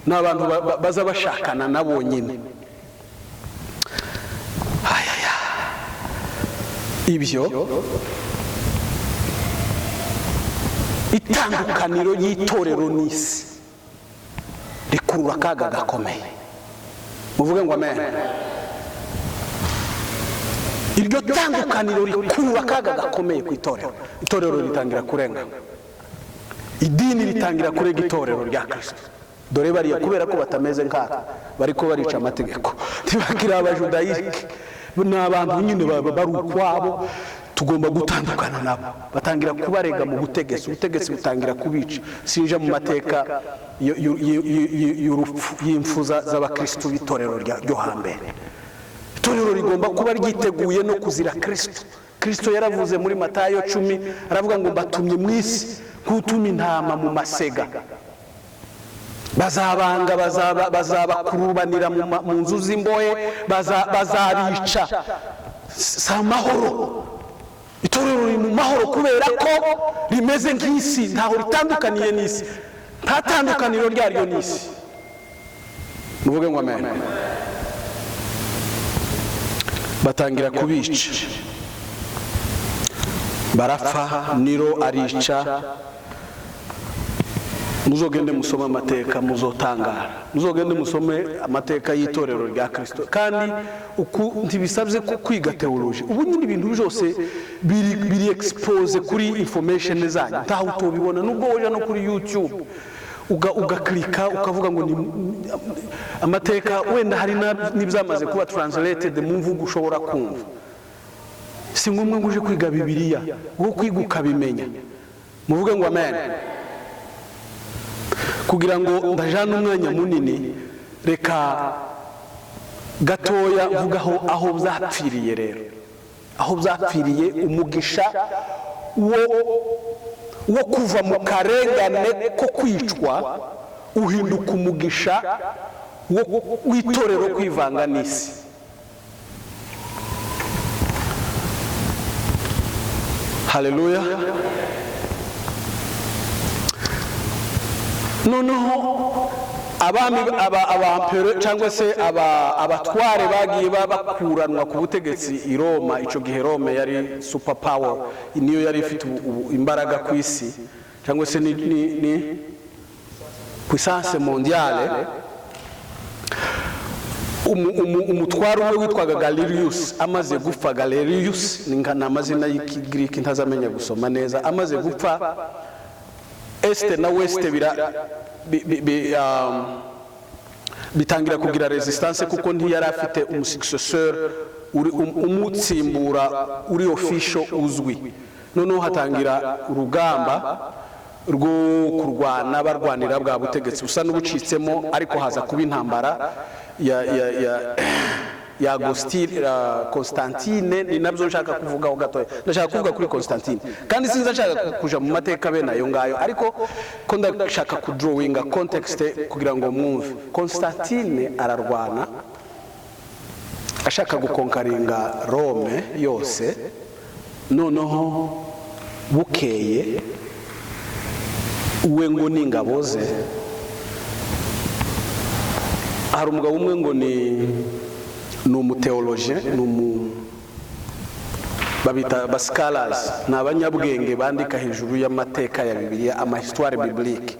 ni abantu baza bashakana na bonyine. Ibyo itandukaniro ry'itorero n'isi rikurura akaga gakomeye. Muvuge ngo amen. Iryo tandukaniro rikurura akaga gakomeye ku itorero. Itorero ritangira kurenga, idini ritangira kurega itorero rya Kirisito: "Dore bariya, kubera ko batameze nkatwe, bariko barica amategeko, ntibakiri abajudayike, ni abantu nyine bari ukwabo, tugomba gutandukana nabo." Batangira kubarega mu butegetsi, ubutegetsi butangira kubica. Sinja mu mateka y'urupfu, y'imfu z'abakristu b'itorero ryo hambere. Itorero rigomba kuba ryiteguye no kuzira Kirisito. Kirisito yaravuze muri Matayo 10, aravuga ngo: "Mbatumye mu isi nk'utuma intama mu masega. Bazabanga, bazabakurubanira mu nzu z'imbohe, bazabica." Si amahoro. Itorero riri mu mahoro kubera ko rimeze nk'isi, ntaho ritandukaniye n'isi, nta tandukaniro ryaryo n'isi. Muvuge ngo amen. Batangira kubica, barapfa, Nero arica. Muzogende musome amateka, muzotangara. Muzogende musome amateka y'itorero rya Kirisito. Kandi uku ntibisabye ko kwiga théologie. Ubu nyine ibintu byose biri exposé kuri information zanyu, ntaho utobibona. Nubwo woja no kuri YouTube ugakirika, ukavuga ngo ni amateka, wenda hari n'ibyamaze kuba translated mu mvugo ushobora kumva. Si ngombwa ngo uje kwiga Bibiliya, wo kwiga ukabimenya. Muvuge ngo amen. Kugira ngo ndajane umwanya munini, reka gatoya mvugaho aho byapfiriye. Rero aho byapfiriye, umugisha wo kuva mu karengane ko kwicwa uhinduka umugisha w'itorero kwivanga n'isi. Haleluya! Noneho abami, abampere cyangwa se abatware bagiye bakuranwa ku butegetsi i Roma. Icyo gihe Rome yari super power, niyo yari ifite imbaraga ku isi, cyangwa se ni puissance mondiale. Umutware umwe witwaga Galerius amaze gupfa, Galerius ni amazina y'Ikigiriki ntazamenya gusoma neza, amaze gupfa, Est na Ouest bitangira kugira résistance, kuko ntiyari afite umusuccesseur umutsimbura uri official uzwi. Noneho hatangira urugamba rwo kurwana, barwanira bwa butegetsi busa n'ubucitsemo, ariko haza kuba intambara ya Agostine, Constantine. Ni nabyo nshaka kuvugaho gatoya. Ndashaka kuvuga kuri Constantine, kandi sinzi nshaka kuja mu mateka bene ayo ngayo, ariko ko ndashaka kudrawinga context kugira ngo mwumve. Constantine ararwana ashaka gukonkaringa Rome yose. Noneho bukeye, we ngo n'ingabo ze, hari umugabo umwe ngo ni umuteoloje, ni umu babita basikarazi, ni abanyabwenge bandika hejuru y'amateka ya Bibiliya, amahistoire biblique.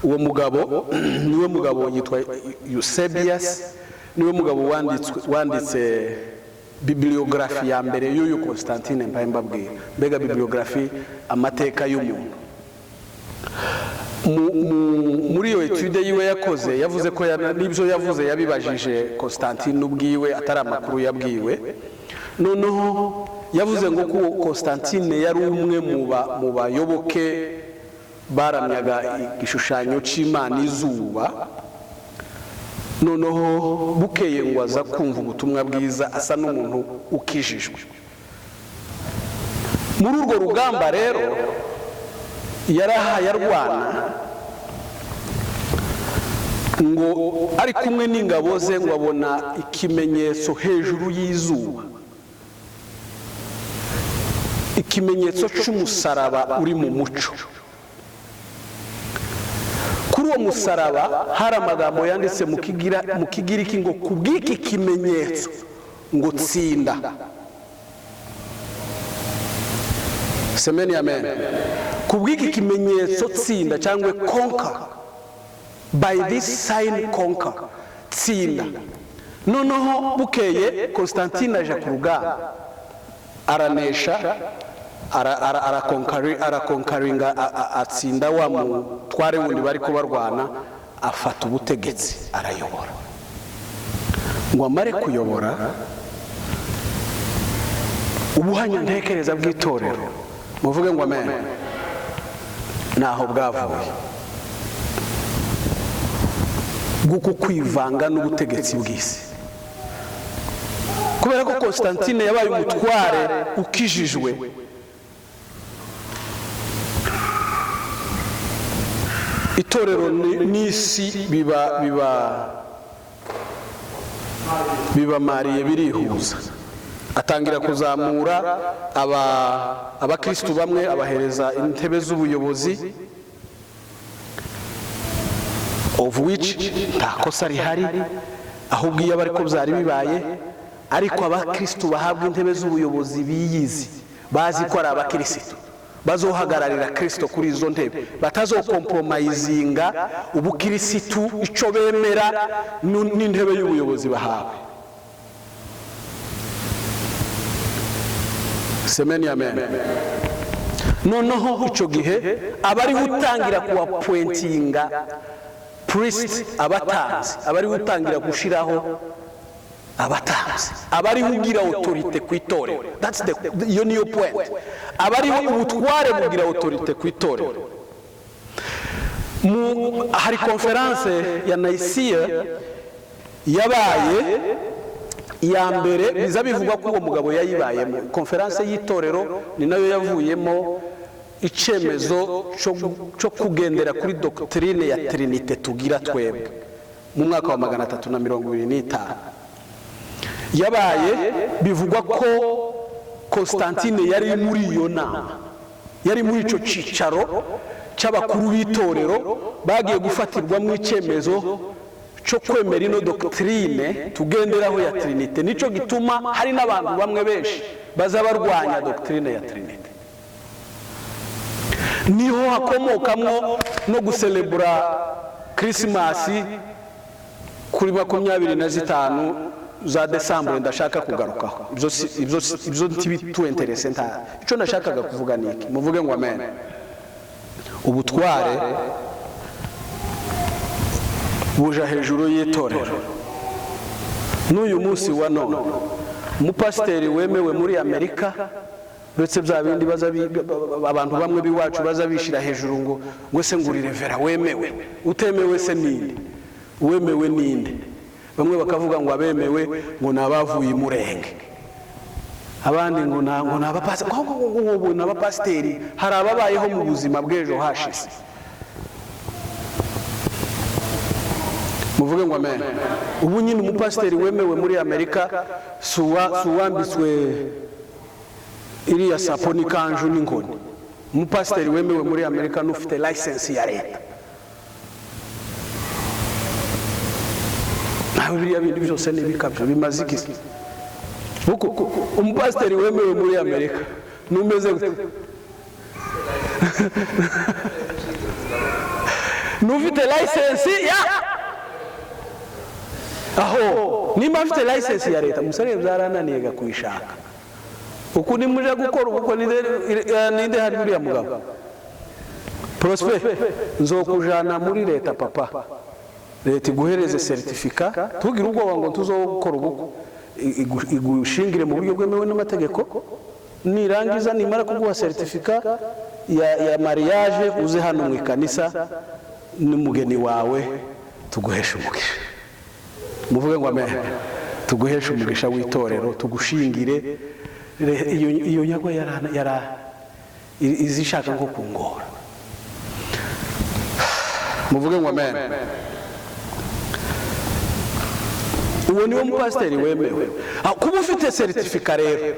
Uwo mugabo niwe mugabo yitwa Eusebius, niwe mugabo wanditse bibliographie ya mbere y'uyu Constantine mbaye mbabwira. Mbega bibliographie, amateka y'umuntu. Muri iyo étude yiwe yakoze, yavuze ko n'ibyo yavuze yabibajije Constantine ubwiwe, atari amakuru yabwiwe. Noneho yavuze ngo ko Constantine yari umwe mu bayoboke baramyaga igishushanyo cy'Imana izuba. Noneho bukeye ngo aza kumva ubutumwa bwiza, asa n'umuntu ukijijwe. Muri urwo rugamba rero yarahaye arwana, ngo ari kumwe n'ingabo ze, ngo abona ikimenyetso hejuru y'izuba, ikimenyetso cy'umusaraba uri mu muco. Kuri uwo musaraba hari amagambo yanditse mu Kigiriki ngo: "Ku bw'iki kimenyetso ngo tsinda." Semeni amen. "Ku bw'iki kimenyetso tsinda" cyangwa "conquer", "by this sign conquer", tsinda. Noneho bukeye Constantine aja ku rugamba, aranesha, araconqueringa, atsinda wa mutware wundi bari kubarwana, afata ubutegetsi, arayobora. Ngo amare kuyobora, ubuhanya ntekereza bw'itorero, muvuge ngo amen, naho bwavuye bw'uku kwivanga n'ubutegetsi bw'isi. Kubera ko Constantine yabaye umutware ukijijwe, itorero n'isi biba marié, birihuza. Atangira kuzamura abakristu bamwe, abahereza intebe z'ubuyobozi, of which nta kosa rihari, ahubwo iyo ariko byari bibaye. Ariko abakristu bahabwa intebe z'ubuyobozi biyizi, bazi ko ari abakirisitu bazohagararira Kristo kuri izo ntebe, batazocompromisinga ubukirisitu, icyo bemera n'intebe y'ubuyobozi bahawe. Semeni amen. Noneho icyo gihe abari gutangira kuappointinga priest, abatanzi, abari gutangira gushiraho abatanzi, abari ugira autorité ku itorero. That's the iyo niyo point. Abari ubutware bugira autorité ku itorero. Hari conférence ya Nicea yabaye iya mbere, biza bivugwa ko uwo mugabo yayibayemo. Conférence y'itorero ni nayo yavuyemo icyemezo cyo kugendera kuri doctrine ya Trinité tugira twebwe mu mwaka wa 325 yabaye. Bivugwa ko Constantine yari muri iyo nama, yari muri icyo cyicaro cy'abakuru b'itorero bagiye gufatirwamo icyemezo cyo kwemera ino doctrine tugenderaho ya Trinité. Nicyo gituma hari n'abantu bamwe benshi baza barwanya doctrine ya Trinité. Niho hakomokamwo no gucelebra Christmas kuri 25 za Décembre. Ndashaka kugarukaho ibyo, ntibituinteresse. Nta icyo nashakaga kuvuga ni iki. Muvuge ngo amen. Ubutware buja hejuru y'itorero. N'uyu munsi wa none umupasiteri wemewe muri Amerika, uretse bya bindi baza abantu bamwe b'iwacu baza bishyira hejuru ngo se ngo uri reverend wemewe, utemewe se ninde? Uwemewe ninde? Bamwe bakavuga ngo abemewe ngo ni abavuye i Murenge, abandi ngo ni abapasiteri, ngo ni abapasiteri. Hari ababayeho mu buzima bw'ejo hashize. Muvuge ngo amen. Ubu nyine umupasiteri wemewe muri Amerika si uwambitswe iriya sapo n'ikanju n'inkoni. Umupasiteri wemewe muri Amerika n'ufite license ya leta. Nawe biriya bindi byose ni ibikabyo, bimaze iki? Kuko umupasiteri wemewe muri Amerika numeze gute? N'ufite license ya aho. Nimba afite license ya leta, musore byarananiye kuyishaka. Uku nimuje gukora ubukwe, ninde hari uriya mugabo Prosper, nzokujana muri leta, papa, leta iguhereze certificat. Tugire ubwoba ngo tuzokora ubukwe, igushingire mu buryo bwemewe n'amategeko. Nirangiza, nimara kuguha certificat ya mariage, uze hano mu ikanisa n'umugeni wawe, tuguheshe umugisha. Muvuge ngo amen. Tuguheshe umugisha w'itorero, tugushingire. Iyo nyagwa yara izishaka nko kungora. Muvuge ngo amen. Uwo niwo mupasiteri wemewe. Kuba ufite certificat rero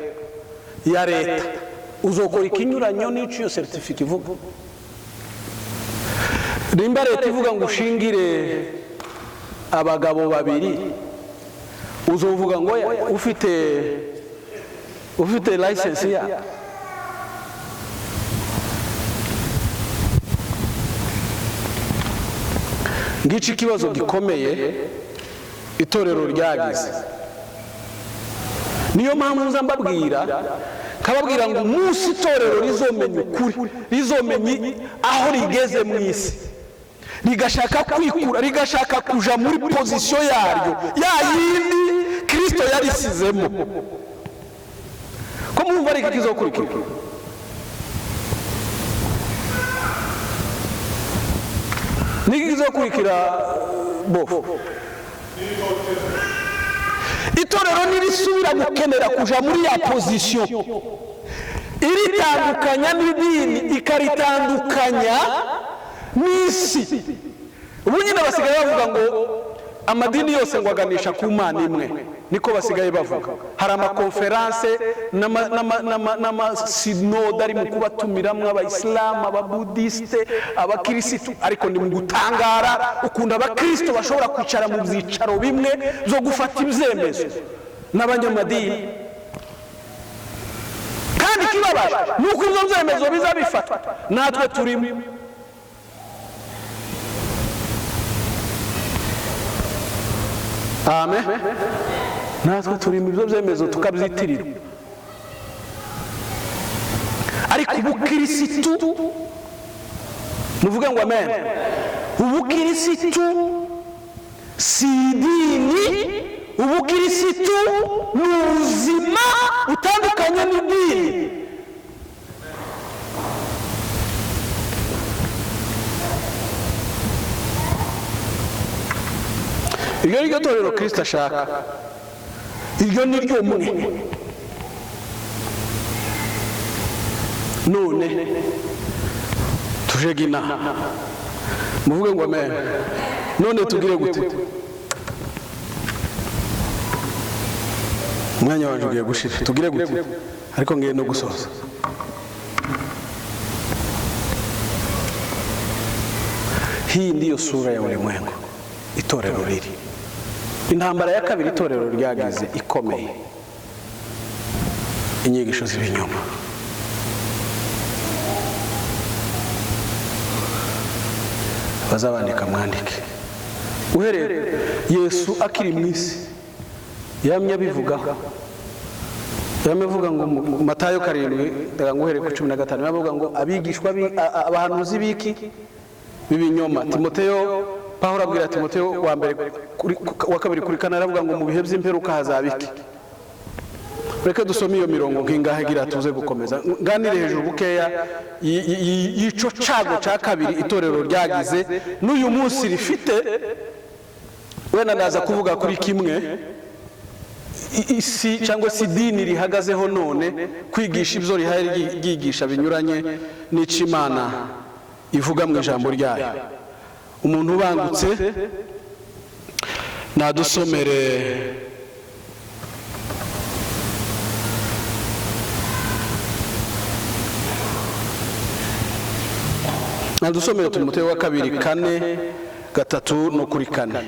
ya leta, uzokora ikinyuranyo n'icyo iyo certificat ivuga? Nimba leta ivuga ngo ushingire abagabo babiri, uzovuga ngo ufite license ya ngici? Ikibazo gikomeye. Itorero ryagize, niyo mpamvu nza mbabwira, kababwira ngo umunsi itorero rizomenya ukuri, rizomenya aho rigeze mu isi, rigashaka kwikura, rigashaka kuja muri position yaryo ya yindi Kristo yarisizemo, ko mwumva ari iki kizokurikira? Niki kizokurikira? Bofu itorero nirisubira gukenera kuja muri ya position iritandukanya n'idini, ikaritandukanya n'isi. Ubu nyine basigaye bavuga ngo amadini yose ngo aganisha ku Mana imwe, niko basigaye bavuga. Hari amakonferanse n'amasinode ari mu kubatumiramo abayisilamu, ababudisite, abakirisitu. Ariko ni mu gutangara ukunda abakristo bashobora kwicara mu byicaro bimwe byo gufata ibyemezo n'abanyamadini. Kandi ikibabaje ni uko ibyo byemezo biza bifatwa natwe turimo. Amen. Natwe turimo, ibyo byemezo tukabyitirirwa. Ariko ubukirisitu, muvuge ngo amen, ubukirisitu si idini, ubukirisitu ni ubuzima butandukanye n'idini. Iryo ni ryo torero Kristo ashaka, iryo ni ryo mwe. None tujege inaha, muvuge ngo amen. None tugire gute? Umwanya wanje ugiye gushira, tugire gute? Ariko ngiye no gusoza. Hii ndiyo sura ya ulimwengu itorero riri. Intambara ya kabiri itorero ryagize ikomeye, inyigisho z'ibinyoma. Bazabandika mwandike. Uhereye Yesu akiri mu isi yamye abivugaho, yamye avuga ngo Matayo 7 ndaga uhereye ku 15, avuga ngo abigishwa abahanuzi biki b'ibinyoma. Timoteyo, Pawulo abwira Timoteyo wa mbere wa kabiri kuri kane, aravuga ngo mu bihe by'imperuka hazaba iki. Reka dusome iyo mirongo nk'ingahe gira tuze gukomeza nganire hejuru bukeya y'ico cago ca kabiri itorero ryagize n'uyu munsi rifite. Wenda ndaza kuvuga kuri kimwe isi cyangwa se idini rihagazeho none, kwigisha ibyo rihaye ryigisha binyuranye n'ico Imana ivuga mu ijambo ryayo. Umuntu ubangutse nadusomere Timoteyo wa kabiri 4 3 no kuri 4.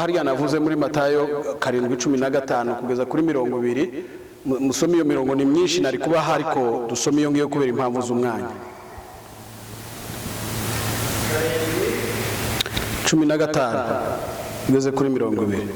Hariya navuze muri Matayo 7:15 kugeza kuri 20. Musome iyo mirongo ni myinshi nari kubaha, ariko dusome iyo ngiyo kubera impamvu z'umwanya. 15 kugeza kuri 20.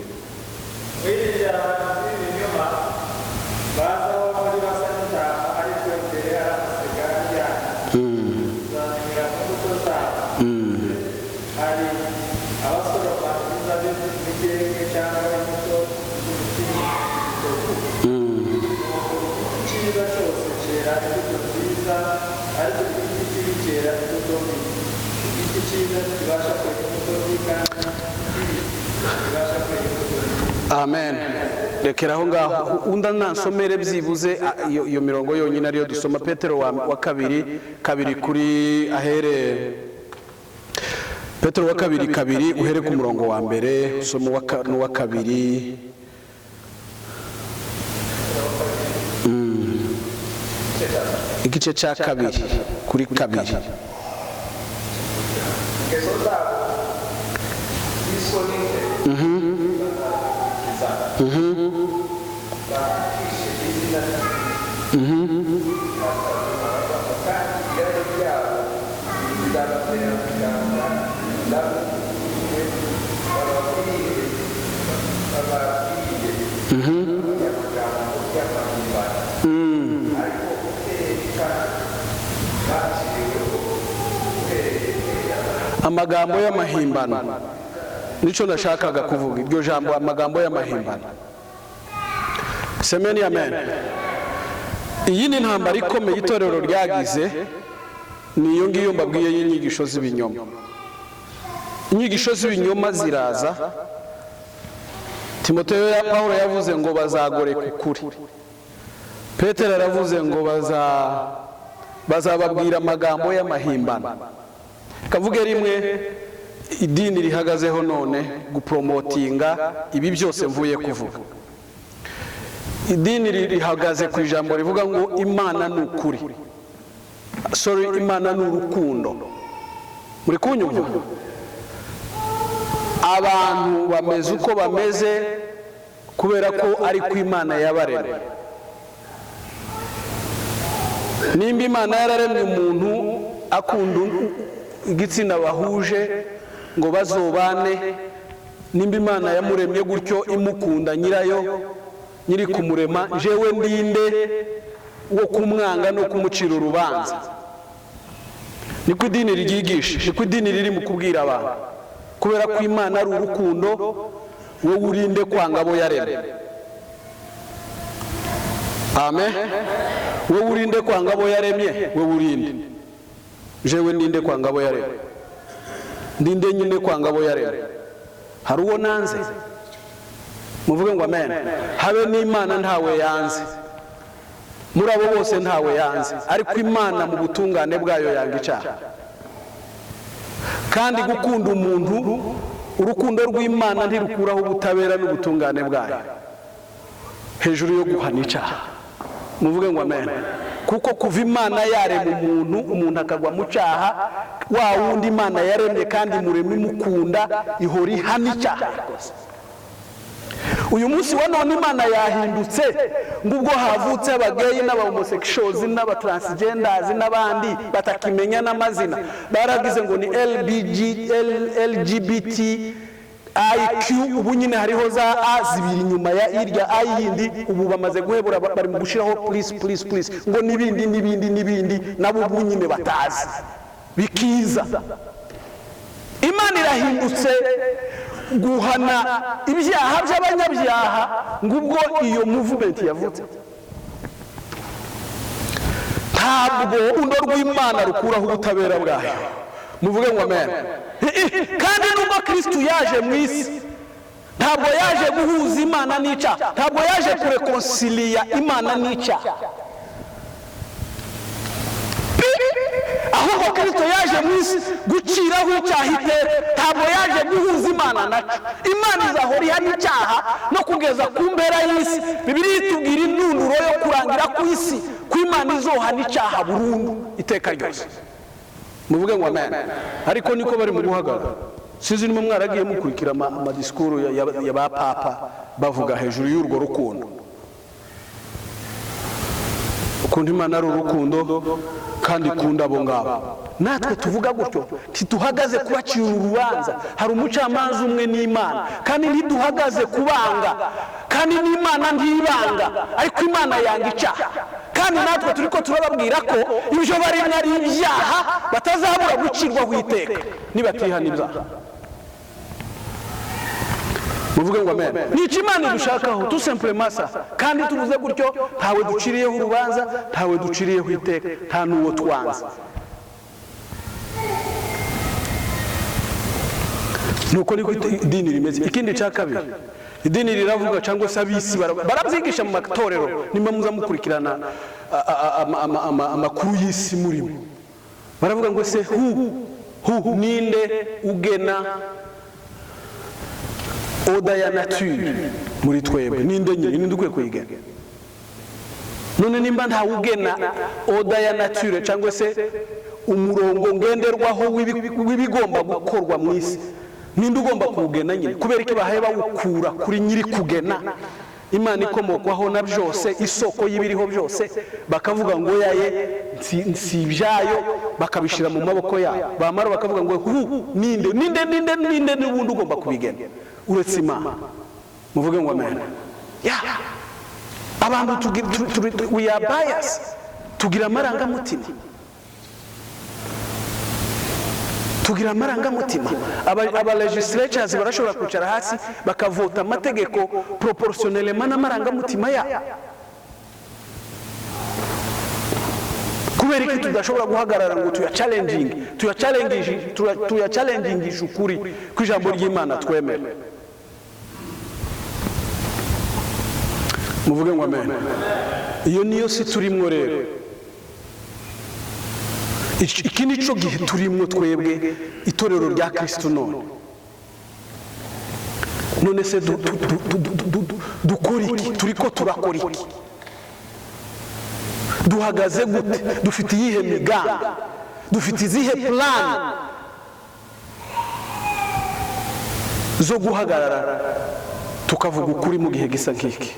Icyiza kibasha kwera umusozi, kandi ikibi kibasha kwera umusozi. Amen. Rekera aho ngaho. Undi nansomere byibuze iyo mirongo yonyine ariyo dusoma. Petero wa kabiri kabiri, kuri ahere Petero wa kabiri kabiri, uhere ku murongo wa mbere, usome n'uwa kabiri. Igice cya kabiri kuri kabiri. Ingeso zabo z'isoni nke bazazikiza, batukishe izina ry'Imana, kandi irari ryabo rizabatera kugamba nabo bababwire amagambo y'amahimbano, ariko iteka baciriweho uhereye kera. Amagambo y'amahimbano, nicyo nashakaga kuvuga, iryo jambo amagambo y'amahimbano. Semeni amen. Iyi ni intambara ikomeye itorero ryagize, ni iyo ngiyo mbabwiye y'inyigisho z'ibinyoma. Inyigisho z'ibinyoma ziraza. Timoteyo ya Pawulo yavuze ngo bazagoreka ukuri. Petero aravuze ngo bazababwira amagambo y'amahimbano. Kavuge rimwe idini rihagazeho none gupromotinga ibi byose mvuye kuvuga. Idini rihagaze ku ijambo rivuga ngo Imana ni ukuri, sorry, Imana ni urukundo. Muri kunyumva? Abantu bameze uko bameze kubera ko ari ku Imana yabaremye. Nimba Imana yararemye umuntu akunda igitsina bahuje ngo bazobane, nimba Imana yamuremye gutyo imukunda nyirayo nyiri kumurema, jewe ndinde wo kumwanga no kumucira urubanza? Niko idini ryigisha, niko idini riri mu kubwira abantu. Kubera ko Imana ari urukundo, wowe urinde kwanga abo yaremye. Amen. Wowe urinde kwanga abo yaremye, wowe urinde. Jewe ndinde kwanga abo yaremye, ndinde nyine kwanga abo yaremye. Hari uwo nanze? Muvuge ngo amen. Habe n'Imana ntawe yanze, muri abo bose ntawe yanze, ariko Imana mu butungane bwayo yanga icyaha. Kandi gukunda umuntu, urukundo rw'Imana ntirukuraho ubutabera n'ubutungane bwayo hejuru yo guhana icyaha. Muvuge ngo amen. Kuko kuva Imana yarema umuntu, umuntu akagwa mu cyaha, wa wundi Imana yaremye kandi muremye imukunda, ihora ihana icyaha yakoze. Uyu munsi wa none Imana yahindutse, ngo ubwo havutse abageyi n'abahomosexuals n'abatransgenders n'abandi batakimenya n'amazina, baragize ngo ni LBG, LGBT IQ. Ubu nyine hariho za A zibiri nyuma ya irya A yindi, ubu bamaze guhebura, bari mu gushiraho please please please, ngo n'ibindi n'ibindi n'ibindi, nabo ubu nyine batazi bikiza. Imana irahindutse guhana ibyaha by'abanyabyaha, ngo ubwo iyo movement yavutse. Ntabwo urukundo rw'Imana rukuraho ubutabera bwayo. Muvuge ngo amen. Kandi nubwo Kristu yaje mu isi, ntabwo yaje guhuza Imana n'icyaha, ntabwo yaje kurekonsiliya Imana n'icyaha, ahubwo Kristo yaje mu isi guciraho icyaha iteka. Ntabwo yaje guhuza Imana nacyo. Imana izahora ihana icyaha no kugeza ku mpera y'isi. Bibiliya itubwira indunduro yo kurangira ku isi, ko Imana izohana icyaha burundu iteka ryose. Muvuge ngo amen. Ariko niko bari mu guhagarara. Sinzi niba mwaragiye mukurikira amadisikuru ya ba papa bavuga hejuru y'urwo rukundo, ukuntu Imana ari urukundo kandi ikunda abo ngabo. Natwe tuvuga gutyo, ntituhagaze kubacira urubanza. Hari umucamanza umwe n'Imana, kandi ntiduhagaze kubanga, kandi n'Imana ntibanga, ariko Imana yanga icyaha. Kandi natwe turiko turababwira ko ibyo barimo ari ibyaha, batazabura gucirwaho iteka nibatihana ibyaha. Muvuge ngo amen. Ni iki Imana idushakaho? Tout simplement ça. Kandi tuvuze gutyo, ntawe duciriyeho urubanza, ntawe duciriyeho iteka, nta n'uwo twanze. Nuko niko idini rimeze. Ikindi cya kabiri, idini riravuga, cyangwa se ab'isi barabyigisha mu matorero, nimba muza mukurikirana amakuru y'isi murimo, baravuga ngo se hu ninde ugena ordre ya nature muri twebwe? Ninde nyine? Ninde ukwiye kuyigena? None nimba ntawe ugena ordre ya nature, cyangwa se umurongo ngenderwaho w'ibigomba gukorwa mu isi, ninde ugomba kuwugena nyine? Kubera ko bahaye bawukura kuri nyiri kugena, Imana ikomokwaho na byose, isoko y'ibiriho byose, bakavuga ngo yaye si ibyayo, bakabishyira mu maboko yabo. Bamara bakavuga ngo hu ninde, ninde, ninde, ninde n'ubundi ugomba kubigena uretse Imana? Muvuge ngo amen. Ya abantu we are bias, tugira amarangamutima, tugira amarangamutima. Aba legislatures barashobora kwicara hasi bakavota amategeko proportionnellement n'amarangamutima yabo. Kubera iki tudashobora guhagarara ngo tuya challengingishe ukuri kw'ijambo ry'Imana twemera? Muvuge ngo amen. Iyo niyo si turimwo rero. Iki ni cyo gihe turimwo twebwe itorero rya Kristo. None se dukora iki? Turiko turakora iki? Duhagaze gute? Dufite iyihe migambi? Dufite izihe plan zo guhagarara tukavuga ukuri mu gihe gisa nk'iki,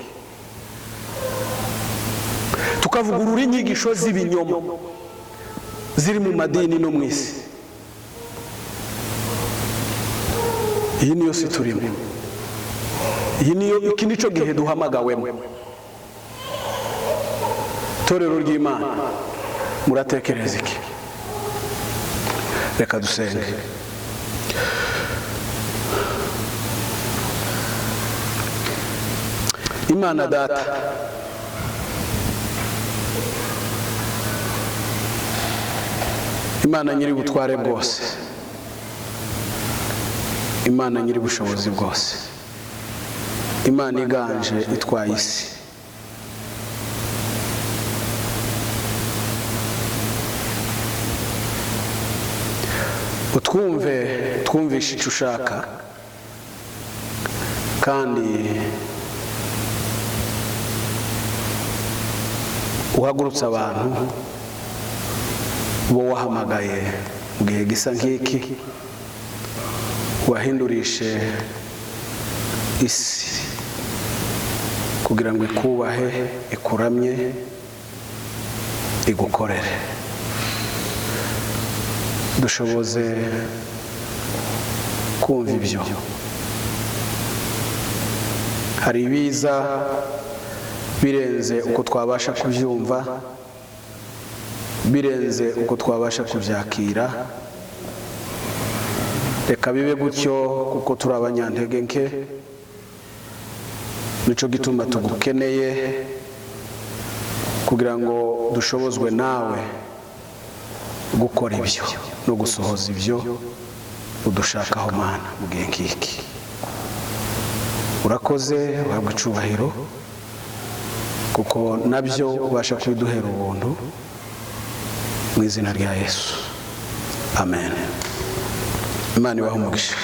tukavugurura inyigisho z'ibinyoma ziri mu madini no mu isi? Iyi niyo si turimo. Iyi niyo, iki nicyo gihe duhamagawemo. Itorero ry'Imana, muratekereza iki? Reka dusenge. Imana Data, Imana nyiri ubutware bwose, Imana nyiri ubushobozi bwose, Imana iganje itwaye isi, utwumve, twumvishe icyo ushaka, kandi uhagurutse abantu bo wahamagaye mu gihe gisa nk'iki, wahindurishe isi kugira ngo ikubahe, ikuramye, igukorere. Dushoboze kumva ibyo. Hari ibiza birenze uko twabasha kubyumva, birenze uko twabasha kubyakira. Reka bibe gutyo, kuko turi abanyantege nke. Nicyo gituma tugukeneye, kugira ngo dushobozwe nawe gukora ibyo no gusohoza ibyo udushakaho, Mana, mu gihe nk'iki. Urakoze, uhabwa icubahiro, kuko nabyo ubasha kubiduhera ubuntu. Mu izina rya Yesu, amen. Imana ibahe umugisha.